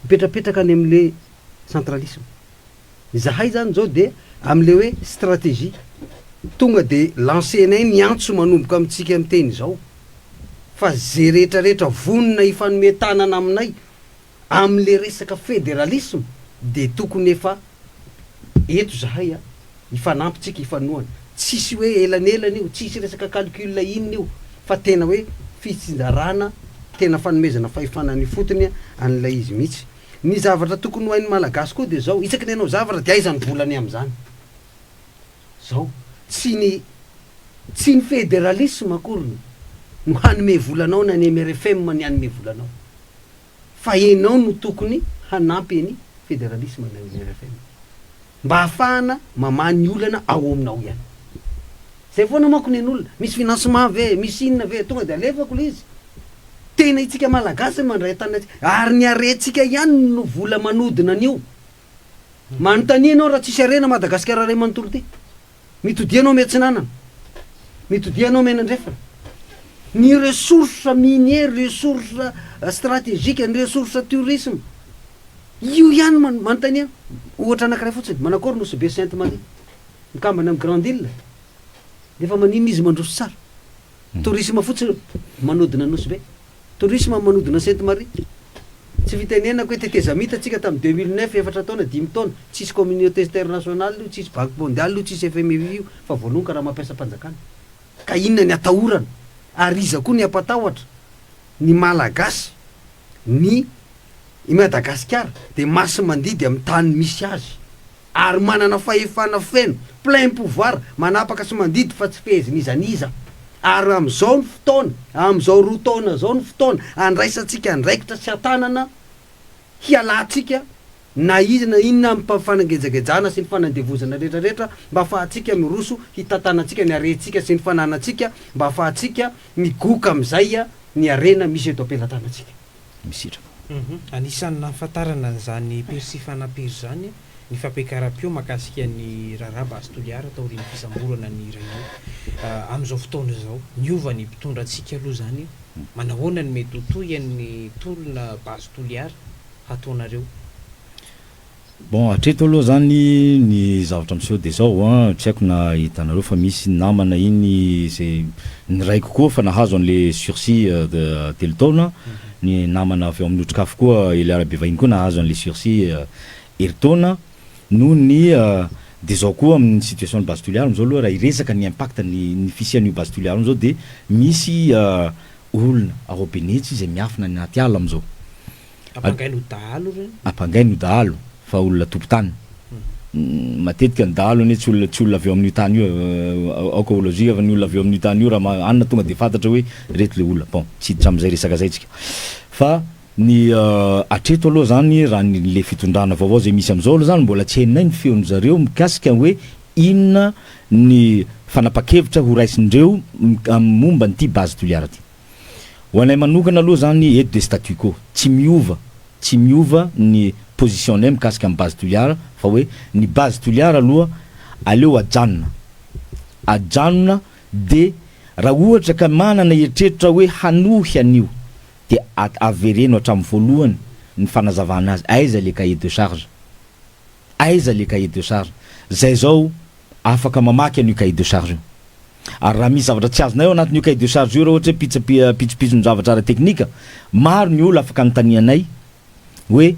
mipetrapetraka any amle centralisme. Izahay zany zao dia amle hoe stratégie tonga de lancer-nay ny antso manomboka amintsika miteny izao fa ze rehetra rehetra vonona hifanome tanana aminay amle resaka fédéralisme de tokony efa eto zahay a, hifanampy tsika hifanohana, tsisy hoe elanelana io, tsisy resaka calcul inona io fa tena hoe fitsinjarana tena fanomezana fahefana any ifotony an'ilay izy mihitsy. Ny zavatra tokony ho hain'ny Malagasy koa dia izao, isaky ny hanao zavatra dia aiza ny volany amin'izany? Izao, tsy ny tsy ny federalisme akory no hanome vola anao na ny MRFM ny hanome vola anao fa enao no tokony hanampy ny federalisme na ny MRFM. Mba hahafahana mamaha ny olana ao aminao ihany. Zay foana manko ny an'olona, misy financement ve, misy inona ve, tonga de alefako le izy. Tena itsika malagasy no mandray an-tanana antsika, ary ny harentsika ihany no vola manodina an'io. Manontania ianao raha tsisy harena Madagasikara iray manontolo ity. Mitodia anao miatsinanana, mitodia anao mianandrefana. Ny ressources minier, ressources stratégiques, ny ressources tourisme. Io ihany man, manontania ohatra anankiray fotsiny, manakory Nosy Be Sainte Marie, mikambana amin'ny Grande Ile, nefa maninona izy mandroso tsara? Tourisme fotsiny manodina Nosy Be, tourisme manodina Sainte Marie. Tsy fitenenako hoe tetezamita tsika tamin'ny 2009, efatra taona, dimy taona, tsisy communauté internationale io, tsisy banque mondiale io, tsisy FMI io, fa voalohany ka raha mampiasa mpanjakana. Ka inona ny atahorana? Ary iza koa ny hampatahotra? Ny Malagasy, ny I Madagasikara dia masi-mandidy amin'ny tany misy azy ary manana fahefana feno, plein pouvoir, manapaka sy mandidy fa tsy fehezin'iza n'iza. Ary amin'izao ny fotoana, amin'izao roa taona izao ny fotoana andraisantsika andraikitra sy an-tanana hialantsika na iza na inona amin'ny fanangejagejana sy ny fanandevozana rehetra rehetra mba afahantsika miroso hitantanantsika ny harentsika sy ny fananantsika mba afahantsika migoka amin'izay ny harena misy eto am-pelatanantsika. Misitraka. Anisan'ny nahafantarana an'izany Percy Fanapery izany ny fampiakaram-peo mahakasika ny raharaha Base Toliara taorian'ny fisamborana ny rainao. Amin'izao fotoana izao, niova ny mpitondra antsika aloha izany, manahoana ny mety ho tohin'ny tolona Base Toliara hataonareo? Bon, hatreto aloha zany ny zavatra miseho de zao an, tsy haiko na hitanareo fa misy namana iny zay ny raiko koa fa nahazo an'le sursis de telo taona, ny namana avy ao amin'ny Otrikafo koa Eliara Bevahiny koa nahazo an'le sursis herintaona noho ny De zao koa amin'ny situation ny Base Toliara am'zao aloha, raha hiresaka ny impact ny fisian'io Base Toliara am'zao, de misy olona ao Benetsy zay miafina any anaty ala am'zao. Ampangainy ho dahalo reny. Ampangainy ho dahalo fa olona tompon-tany. Matetika ny dahalo anie tsy olona avy eo amin'io tany io, aoka ho logique fa ny olona avy eo amin'io tany io, raha anina tonga de fantatra hoe reto le olona. Bon, tsy hiditra am'zay resaka zay tsika, fa ny atreto aloha zany, raha ny le fitondrana vaovao zay misy am'zao aloha zany, mbola tsy hainay ny feon zareo mikasika hoe inona ny fanapa-kevitra ho raisindreo momba nyity Base Toliara ty. Ho anay manokana aloha zany eto de statu quo, tsy miova ny position-nay mikasika amy Base Toliara, fa hoe ny Base Toliara aloha aleo ajanona de raha ohatra ka manana eritreritra hoe hanohy an'io, de avereno hatramin'ny voalohany ny fanazavana azy: aiza le cahier de charge, aiza le cahier de charge zay zao afaka mamaky an'io cahier de charge io? Ary raha misy zavatra tsy azonay ao anatin'io cahier de charge io, raha ohatra hoe pitsopitsony zavatra ara-teknika maro, ny olo afaka anontanianay hoe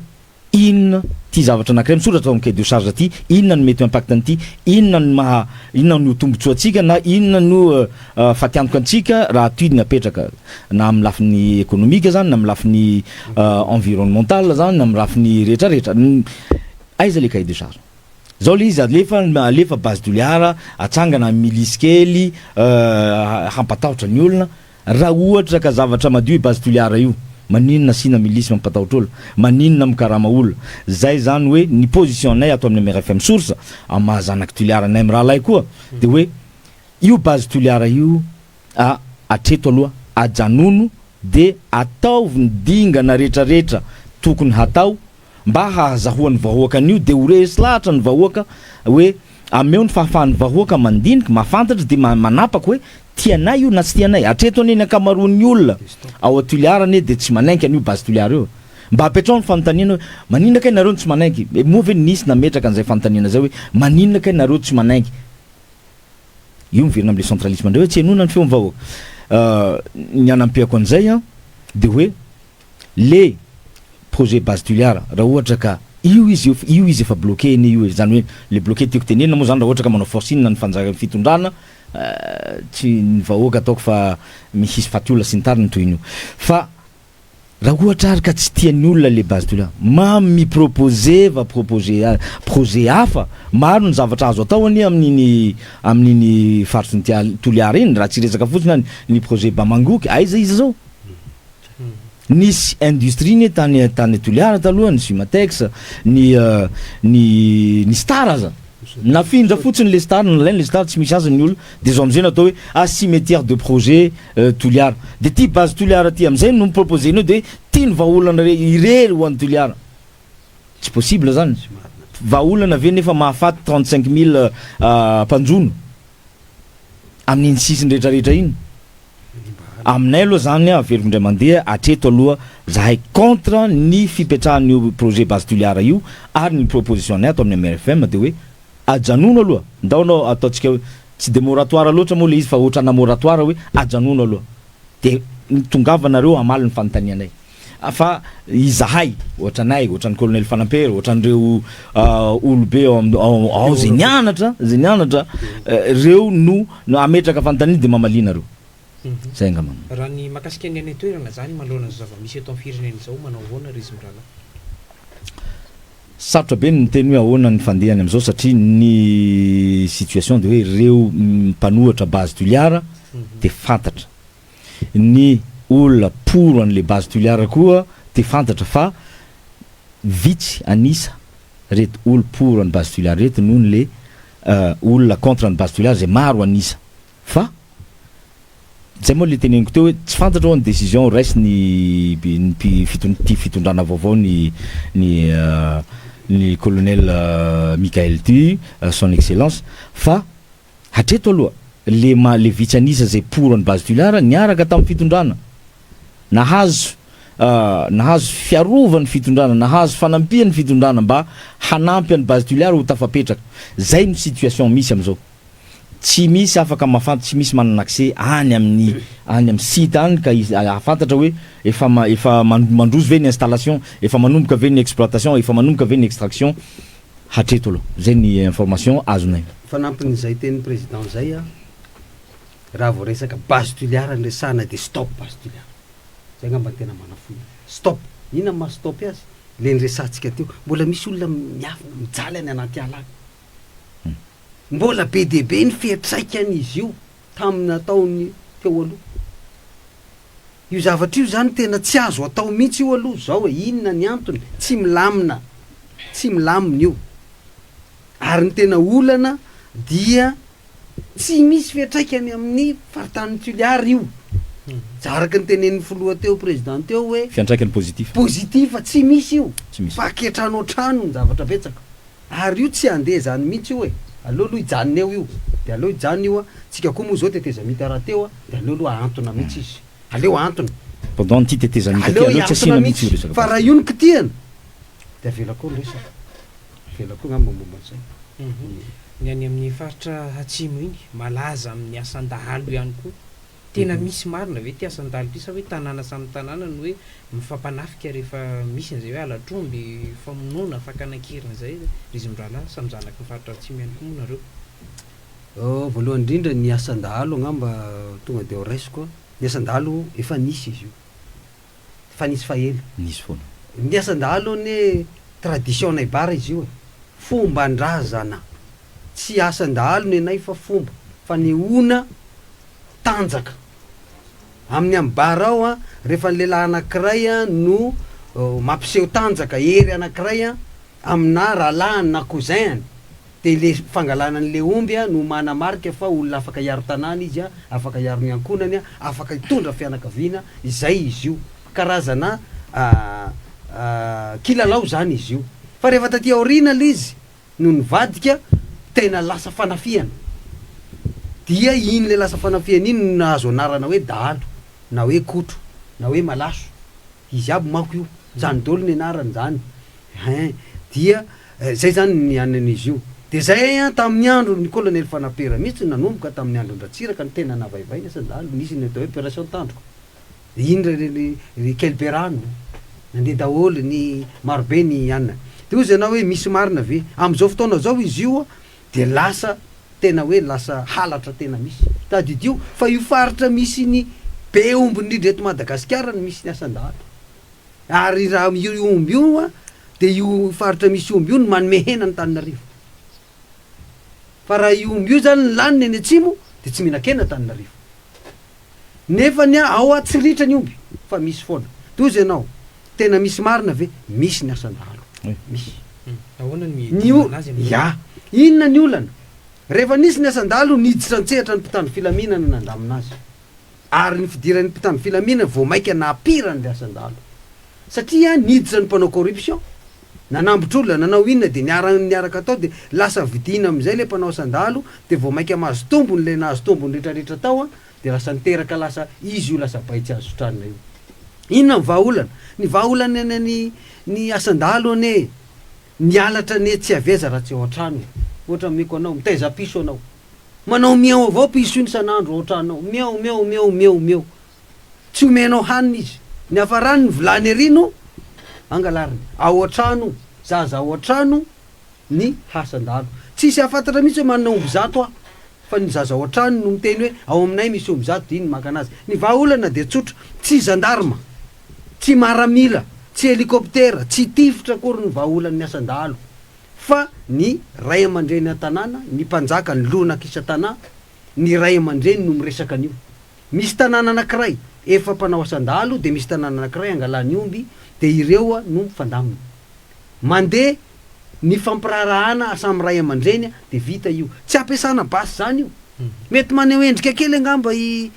inona ty zavatra anakiray misoratra ao amin'ny cahier de charge ty, inona no mety ho impact an'ity, inona no maha, inona no tombotsoa antsika na inona no fatiantoka antsika raha toy ny apetraka, na amin'ny lafiny économique zany, na amin'ny lafiny environnemental zany, na amin'ny lafiny rehetrarehetra. Aiza le cahier de charge zao? Le izy alefa Base Toliara, atsangana milisy kely hampatahotra ny olona. Raha ohatra ka zavatra madio i Base Toliara io, maninona asina milisy mampatahotra olona? Maninona mikarama olona zay zany? Hoe ny position-nay ato amin'ny MRFM Source, amy mahazanaky Toliara nay mirahalahy koa, de hoe io Base Toliara io a atreto aloha ajanono, de ataovy ny dingana rehetrarehetra tokony hatao mba hahazahoan'ny vahoaka an'io, de ho resy lahatra ny vahoaka hoe ameo ny fahafahan'ny vahoaka mandiniky, mahafantatra, de manapaka hoe tianay io na tsy tianay. Atreto anie ny ankamaroan'ny olona ao Toliara anie de tsy manaiky an'io Base Toliara io. Mba apetrao ny fanontaniana hoe maninona kay nareo no tsy manaiky? E, moa ve nisy nametraka an'izay fanontaniana zay hoe maninona kay nareo tsy manaiky io? Miverina am'le centralisme ndray hoe tsy henona ny feon'ny vahoaka. Ny anampiako an'izay a de hoe le projet Base Toliara, raha ohatra ka io izy efa bloqué eny io zany, hoe le bloqué tiako tenenina moa zany, raha ohatra ka manao forcing ny fanjaka fitondrana, tsy ny vahoaka ataoko fa misy faty olona sy ny tariny toy io. Fa raha ohatra ary ka tsy tian'ny olona le Base Toliara, ma mi-proposer va proposer projet hafa. Maro ny zavatra azo atao anie amin'iny faritry ny Toliara iny, raha tsy resaka fotsiny any ny projet Bamangoky. Aiza izy zao? Nisy industrie ny tany Toliara taloha, ny Sumatex, ny Star aza nafindra fotsiny le Star, nalainy le Star, tsy misy azy ny olona. De zao amizay natao hoe a cimetière de projet Toliara. De ty Base Toliara ty amizay no mi-proposer-neo de tia ny vahaolana re irery ho an'ny Toliara. Tsy possible zany. Vahaolana ve nefa mahafaty 35 000 mpanjono amin'iny sisiny rehetrarehetra iny? Aminay aloha zany, averiko indray mandeha, atreto aloha zahay contre ny fipetrahan'io projet Base Toliara io. Ary ny proposition-nay ato amin'ny MRFM de hoe ajanono aloha, ndao anao ataontsika hoe tsy de moratoire loatra moa le izy, fa ohatrana moratoire, hoe ajanono aloha, de tongavanareo hamaly ny fanontanianay. Fa izahay, ohatranay, ohatran'ny colonel Fanampera, ohatran'ireo olobe ao zay nianatra reo no ametraka fanontaniana de mamalinareo zay angamba. Raha ny mahakasika ny any an-toerana zany, manoloana ny zava-misy eto amin'ny firenena izao, manao ahoana ry izy mirahalahy? Sarotra be ny miteny hoe ahoana ny fandehany am'izao, satria ny situation de hoe reo mpanohitra Base Toliara de fantatra, ny olona pour an'le Base Toliara koa de fantatra, fa vitsy anisa reto olo pour ny Base Toliara reto noho ny le olona contre ny Base Toliara zay maro anisa. Fa zay moa le teneniko teo hoe tsy fantatra ao ny décision raisy ny ty fitondrana vaovao, ny colonel Michael ty, son excellence. Fa hatreto aloha le ma le vitsy anisa zay pour ny Base Toliara niaraka tamin'ny fitondrana, nahazo fiarovany fitondrana, nahazo fanampiany fitondrana mba hanampy any Base Toliara ho tafapetraka. Zay ny situation misy am'izao. Tsy misy afaka mahafantatry, tsy misy manana accès any amin'ny site any ka izy ahafantatra hoe efa mandroso ve ny installation, efa manomboka ve ny exploitation, efa manomboka ve ny extraction. Hatreto aloha, zay ny information azonay. Fanampin'izay tenin'ny président zay a, raha vao resaka Base Toliara no resahana de stop Base Toliara. Zay angamba no tena manafohy. Stop! Inona no maha stop azy? Le niresahantsika teo, mbola misy olona miafina, mijaly any anaty ala any. Mbola be dia be ny fiantraikan'izy io tamin'ny nataony teo aloha. Io zavatra io zany tena tsy azo atao mihitsy io aloha zao e, inona ny antony? Tsy milamina, tsy milamina io. Ary ny tena olana dia tsy misy fiantraikany amin'ny faritanin'i Toliara io. Za araka ny tenenin'ny filoha teo, président teo hoe. Fiantraikany positif. Positif tsy misy io. Tsy misy. Fa kiantrano an-trano ny zavatra betsaka. Ary io tsy handeha zany mihitsy io e! Aleo aloha hijanona eo io, de aleo hijanona io a, tsika koa moa zao tetezamita rahateo a, de aleo aloha ahantona mihitsy izy, aleo ahantona. Pendant an'ity tetezamita ity, Aleo aleo tsy hiantona asiana mihitsy io mihitsy, resaka fa raha base io no kitihana de avela koa ny resaka, avela koa angamba momba an'izay. Ny any amin'ny faritra atsimo iny, malaza amin'ny asan-dahalo ihany koa. Tena misy marina ve ity asan-dahalo ity sa hoe tanàna samy tanàna no hoe mifampanafika rehefa misy an'izay hoe halatr'omby, famonoana, fakana an-keriny izay ry izy mirahalahy? Samy zanaky ny faritra atsimo ihany koa moa nareo. Voalohany indrindra ny asan-dahalo angamba tonga dia ho raisiko a, ny asan-dahalo efa nisy izy io, efa nisy faha ela. Nisy foana. Ny asan-dahalo anie tradition nay bara izy io e, fomban-drazana, tsy asan-dahalo ny anay fa fomba fanehoana tanjaka. Amin'ny amin'ny bar ao an, rehefa ny lehilahy anankiray an no mampiseho tanjaka, hery anankiray an, aminà rahalahiny na cousin-ny, dia le fangalana an'le omby an no manamarika fa olona afaka hiaro tanàna izy an, afaka hiaro ny ankohonany an, afaka hitondra fianakaviana, izay izy io. Karazana kilalao izany izy io. Fa rehefa taty aoriana le izy, no nivadika tena lasa fanafihana dia iny le lasa fanafihana iny no nahazo anarana hoe dahalo na hoe kotro na hoe malaso izy aby manko io zany daholo ny anarany zany hein dia zay zany ny anan'izy io de zay an tamin'ny andro ny colonel Fanapera mihitsy nanomboka tamin'ny andron-dRatsiraka no tena navaivay ny asan-dahalo nisy ny atao hoe opération tandroka Iny ry ry ry Kelberano, nandeha daholo ny marobe ny anona. Dia hozy ianao hoe misy marina ve? Amin'izao fotoana izao izy io dia lasa tena hoe lasa halatra tena misy. Tadidio fa io faritra misy ny be omby indrindra eto Madagasikara no misy ny asan-dahalo. Ary raha io omby io dia io faritra misy omby io no manome hena an'Antananarivo. Fa raha io omby io zany ny laniny any atsimo dia tsy mihinan-kena Antananarivo. Nefa ny ao a tsy ritra ny omby fa misy foana. Tohizo ianao, tena misy marina ve? Misy ny asan-dahalo. Misy. Ahoana no Ny o, iadiana anazy amin'io? ya. Inona ny olana? Rehefa nisy ny asan-dahalo niditra an-tsehatra ny mpitandro filaminana nandamina azy. Ary ny fidiran'ny mpitandro filaminana vao maika naha-pire an'ilay asan-dahalo. Satria niditra ny mpanao corruption, nanambotra olona, nanao inona dia niara niaraka tao dia lasa vidiana amin'izay ilay mpanao asan-dahalo dia vao maika mahazo tombony ilay nahazo tombony retraretra tao an, dia lasa niteraka lasa izy io lasa bay tsy azo sitranina io. Inona ny vahaolana? Ny vahaolana ny ny ny asan-dahalo anie, ny halatra anie tsy avy aiza raha tsy ao an-trano e. Ohatra omeko anao, mitaiza piso anao. Manao miao avao piso iny isan'andro ao an-trano ao, miao miao miao miao miao. Tsy omenao hanina izy. Ny hafarany ny vilany ery no angalariny. Ao an-trano, zaza ao an-trano ny hasan-dahalo. Tsisy hahafantatra mihitsy hoe manana omby zato aho. Fa ny zaza ao an-trano no miteny hoe ao aminay misy omby zato dia iny maka anazy. Ny vahaolana dia tsotra, tsy zandarma, tsy maramila, tsy helicoptera, tsy tifitra akory ny vahaolan'ny asan-dahalo. Fa ny ray aman-dreny an-tanàna, ny mpanjaka, ny lonaka isan-tanà, ny ray aman-dreny no miresaka an'io. Misy tanàna anankiray efa mpanao asan-dahalo dia misy tanàna anankiray angalany omby dia ireo no mifandamina. Mandeha ny fampiraharahana samy ray aman-dreny dia vita io. Tsy ampiasana basy izany io. Mety maneho endrika kely angamba i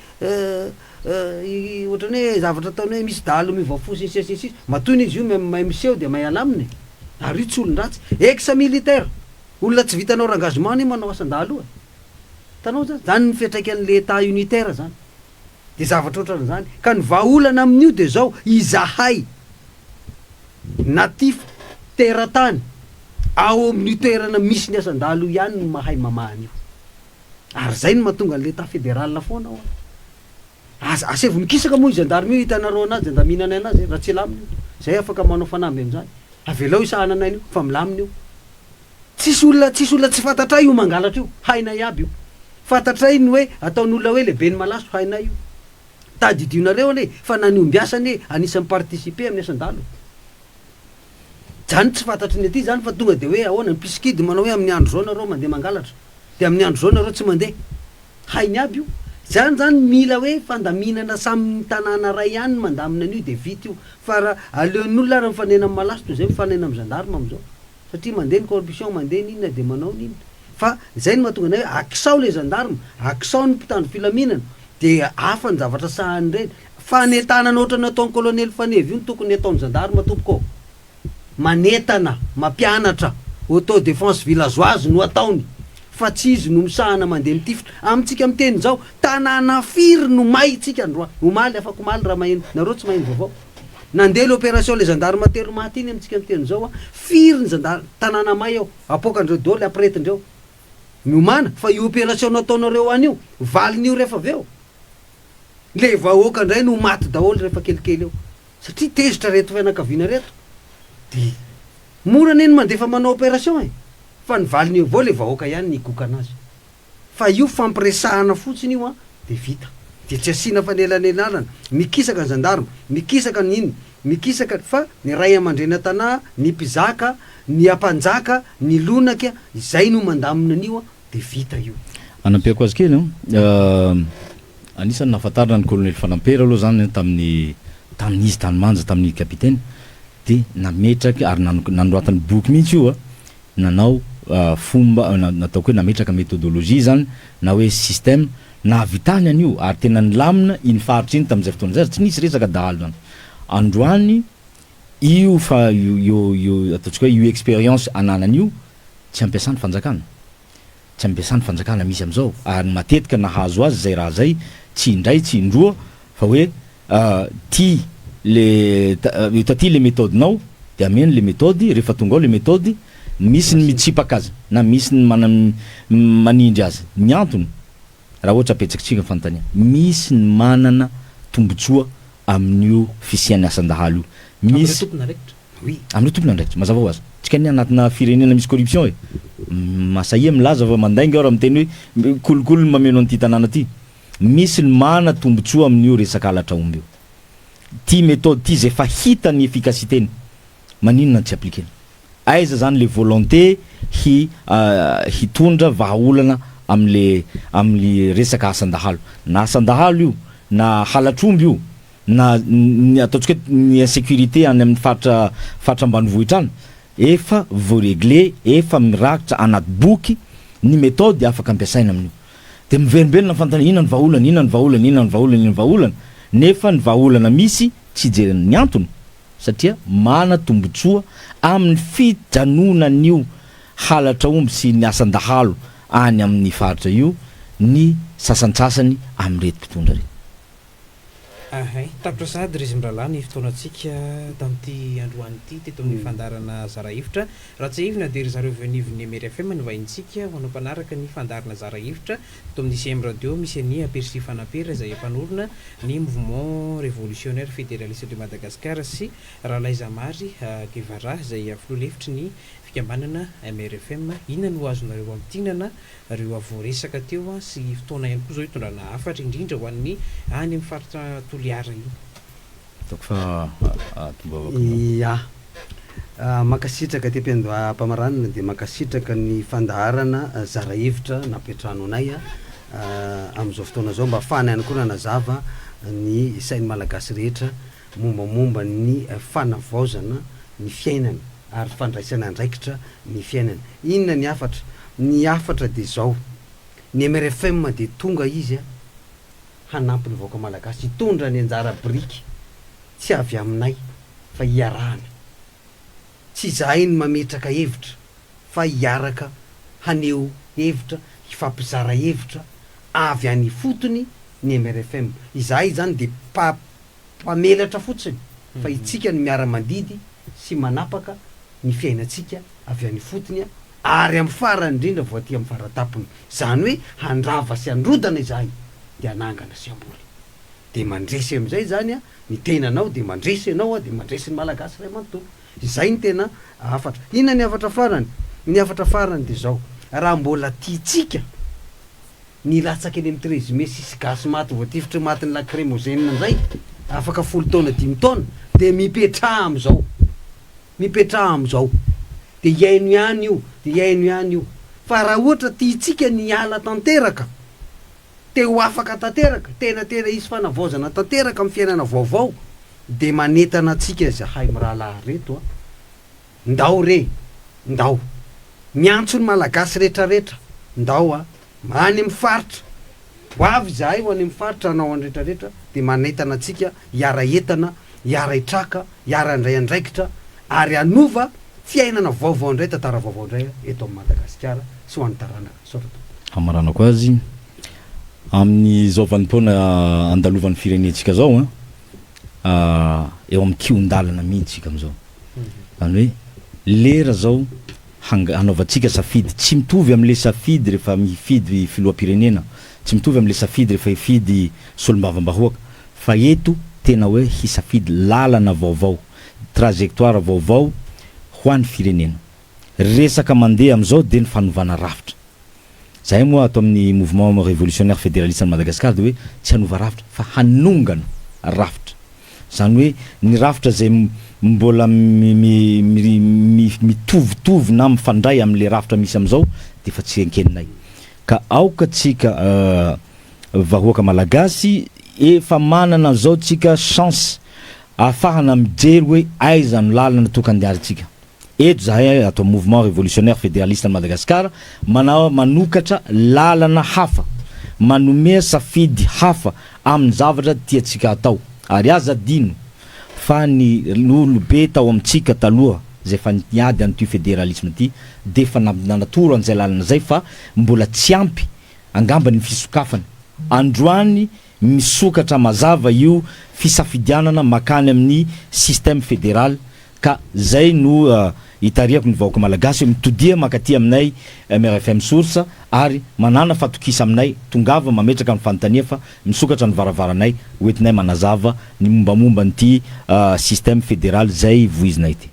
i ohatran'ny hoe zavatra ataony hoe misy dahalo miova fo sy ny sisa sy ny sisa. Matoa anie izy io mahay miseho dia mahay alamina e. Ary io tsy olon-dratsy. Ex militaire, olona tsy vitanao rengagement anie manao asan-dahalo io e. Hitanao zany? Zany ny fiantraikan'le état unitaire zany. De zavatra ohatran'izany. Ka ny vahaolana amin'io de zao, izahay natif, teratany, ao amin'io toerana misy ny asan-dahalo io ihany no mahay mamaha an'io. Ary zay no mahatonga an'le état fédéral foana hoa. Aza asaivo mikisaka moa io gendarme io hitanareo anazy andaminanay anazy raha tsy hilamina io. Zay afaka manao fanamby amin'izany. Avelao hisahananay an'io fa milamina io. Tsisy olona tsisy olona tsy fantatray io mangalatra io, hainay aby io. Fantatray ny hoe ataon'olona hoe lehiben'ny malaso, hainay io. Tadidionareo anie fa na ny ombiasa anie anisan'ny mi-participer amin'ny asan-dalo. Zany tsy fantatry ny aty zany fa tonga de hoe ahoana, ny mpisikidy manao hoe amin'ny andro zao nareo mandeha mangalatra, de amin'ny andro zao nareo tsy mandeha. Hainy aby io. Zany zany mila hoe fandaminana samy tanàna ray ihany no mandamina an'io de vita io. Fa raha aleon'ny olona ary mifanena amin'ny malaso toy izay mifanena amin'ny gendarme amin'izao. Satria mandeha ny corruption, mandeha ny inona dia manao ny inona. Fa izay no mahatonga anay hoe akisao le gendarme, akisao ny mpitandro filaminana, dia hafa ny zavatra sahanin'ireny. Fanentanana ohatran'ny ataon'ny colonel Faneva io no tokony ataon'ny gendarme tompoko ô. Manentana, mampianatra, auto défense villageoise no ataony fa tsy izy no misahana mandeha mitifitra. Amintsika miteny izao, tanàna firy no may tsika androany, omaly, afak'omaly raha maheno, nareo tsy maheno vaovao? Nandeha le opération le gendarme telo maty iny amintsika miteny izao a, firy ny gendarme, tanàna may ao, apoakandreo daholo, ampiretindreo. Miomàna fa io opération nataonareo any io, valin'io rehefa avy eo. Le vahoaka indray no maty daholo rehefa kelikely eo. Satria tezitra reto fianakaviana reto de mora anie ny mandefa manao opération e! Fa ny valiny eo avao le vahoaka ihany ny higoka anazy. Fa io fampiresahana fotsiny io an de vita. De tsy asiana fanelanelanana, mikisaka ny gendarme, mikisaka ny inona, mikisaka fa ny ray aman-dreny an-tanà, ny mpizaka, ny ampanjaka, ny lonaky, izay no mandamina an'io an de vita io. Anampiako azy kely an, Anisan'ny nahafantarana ny Kolonely Fanampera aloha izany tamin'ny tamin'izy tany Manja tamin'ny Capitaine dia nametraka ary nanoratany boky mihitsy io nanao fomba nataoko hoe nametraka méthodologie izany na hoe système nahavitany an'io ary tena nilamina iny faritra iny tamin'izay fotoana izay ary tsy nisy resaka dahalo izany. Androany io fa io io ataontsika hoe io expérience ananany io tsy ampiasan'ny fanjakana. Tsy ampiasan'ny fanjakana misy amin'izao ary matetika nahazo azy izay raha izay tsy indray tsy indroa fa hoe ty le io taty le méthode nao de ameno le méthode rehefa tonga ao le méthode misy ny mitsipaka azy na misy ny mana manindry azy ny antony raha ohatra apetsakitsika ny fanontaniana misy ny manana tombotsoa amin'io fisian'ny asan-dahalo io misy Oui. Amin'ireo tompon'andraikitra, mazava ho azy. Tsika anie anatina firenena misy corruption e. Mahasahiha milaza fa mandainga aho raha miteny hoe kolikoly no mameno an'ity tanàna ity. Misy ny mana tombotsoa amin'io resaka halatra omby io. Ity méthode ity izay efa hita ny efficacité-ny, maninona no tsy appliquer-na? Aiza zany le volonté hi hitondra vahaolana amin'le amin'ny resaka asan-dahalo? Na asan-dahalo io, na halatr'omby io, na ny ataontsika hoe ny insécurité any amin'ny faritra faritra ambanivohitra any efa voa-regle, efa mirakitra anaty boky ny méthode afaka ampiasaina amin'io. Dia miverimberina ny fanontaniana, inona ny vahaolana, inona ny vahaolana, inona ny vahaolana, inona ny vahaolana, nefa ny vahaolana misy tsy ijerena ny antony satria mana tombotsoa amin'ny fijanonan'io halatra omby sy ny asan-dahalo any amin'ny faritra io ny sasantsasany amin'ireto mpitondra ireto. Ahay, tapitra sahady ry zimralahy ny fotoanantsika tamin'ity androany ity teto amin'ny fandaharana Zara Hevitra. Raha tsiahivina dia ry zareo avy eo anivon'ny MRFM no vahintsika ho anao mpanaraka ny fandaharana Zara Hevitra teto amin'ny CM Radio misy an'i Percy Fanampera izay mpanorina ny Mouvement Révolutionnaire Fédéraliste de Madagascar sy Ralaizamary Guevara izay filoha lefitry ny fikambanana MRFM. Inona no azonareo amintinana Reo voaresaka teo sy fotoana ihany koa izao hitondrana hafatra indrindra ho an'ny any amin'ny faritra Toliara iny. Ataoko fa atomboavako anao. Ya. Mankasitraka aty am-piandoham-pamaranana dia mankasitraka ny fandaharana zara hevitra nampiantrano anay amin'izao fotoana izao mba ahafahana ihany koa nanazava ny sain'ny Malagasy rehetra mombamomba ny fanavaozana ny fiainana ary fandraisana andraikitra ny fiainana. Inona ny hafatra? Ny hafatra dia izao, ny mrfm dia tonga izy hanampy ny vahoaka malagasy, hitondra ny anjara biriky, tsy avy aminay fa hiarahana. Tsy izahay no mametraka hevitra fa hiaraka haneho hevitra, hifampizara hevitra avy any ifotony ny mrfm. Izahay izany dia mpamelatra fotsiny fa itsika no miara-mandidy sy manapaka ny fiainantsika avy any ifotony ary amin'ny farany indrindra vao aty amin'ny fara-tampony. Izany hoe handrava sy handrodana izahay dia hanangana sy hamboly. Dia mandresy amin'izay izany ny tenanao, dia mandresy ianao, dia mandresy ny Malagasy iray manontolo. Izay no tena hafatra. Inona ny hafatra farany? Ny hafatra farany dia izao, raha mbola tiantsika ny hilatsaka eny amin'ny 13 mai sisy gasy maty voatifitry matin'ny lacrymogène indray afaka folo taona dimy taona dia mipetraha amin'izao. Mipetraha amin'izao. Dia hihaino ihany io, dia hihaino ihany io. Fa raha ohatra tiantsika ny hiala tanteraka, te ho afaka tanteraka, tena tena hisy fanavaozana tanteraka amin'ny fiainana vaovao, dia manentana antsika izahay mirahalahy ireto a! Ndao re! Ndao! Miantso ny Malagasy retraretra, ndao a! Any amin'ny faritra, ho avy izahay ho any amin'ny faritra hanao ny retraretra, dia manentana antsika hiara-hientana, hiara-hitraka, hiara-handray andraikitra ary hanova fiainana vaovao indray, tantara vaovao indray eto amin'i Madagasikara sy ho an'ny taranaka. Misaotra tompoko. Hamaranako azy, amin'izao vanim-potoana andalovan'ny firenentsika izao an, eo amin'ny kihon-dalana mihitsy isika amin'izao. Izany hoe lera izao hang- hanaovantsika safidy, tsy mitovy amin'ilay safidy rehefa mifidy filoham-pirenena, tsy mitovy amin'ilay safidy rehefa hifidy solombavambahoaka, fa eto tena hoe hisafidy lalana vaovao, trajectoire vaovao ho an'ny firenena. Resaka mandeha amin'izao dia ny fanovana rafitra. Zahay moa ato amin'ny Mouvement Révolutionnaire Fédéraliste an'i Madagascar dia hoe tsy hanova rafitra fa hanongana rafitra. Izany hoe ny rafitra izay mbola mitovitovy na mifandray amin'ilay rafitra misy amin'izao dia efa tsy enkeninay. Ka aoka tsika vahoaka malagasy efa manana an'izao tsika chance ahafahana mijery hoe aiza no lalana tokony andehantsika. Eto zahay ato am Mouvement Révolutionnaire Fédéraliste an'i Madagasikara manao manokatra lalana hafa, manomea safidy hafa amin'ny zavatra tiantsika atao. Ary aza adino fa ny olobe tao amintsika taloha izay efa niady an'ity federalisme ity dia efa nanatoro an'izay lalana izay fa mbola tsy ampy angamba ny fisokafana. Androany misokatra mazava io fisafidianana makany amin'ny système fédéral Ka zay no itarihako ny vahoaka malagasy hoe mitodia mankaty aminay MRFM Source ary manàna fatokisa aminay, tongava mametraka ny fanontania fa misokatra ny varavaranay hoentinay manazava ny mombamomba an'ity système fédéral zay voizinay ity.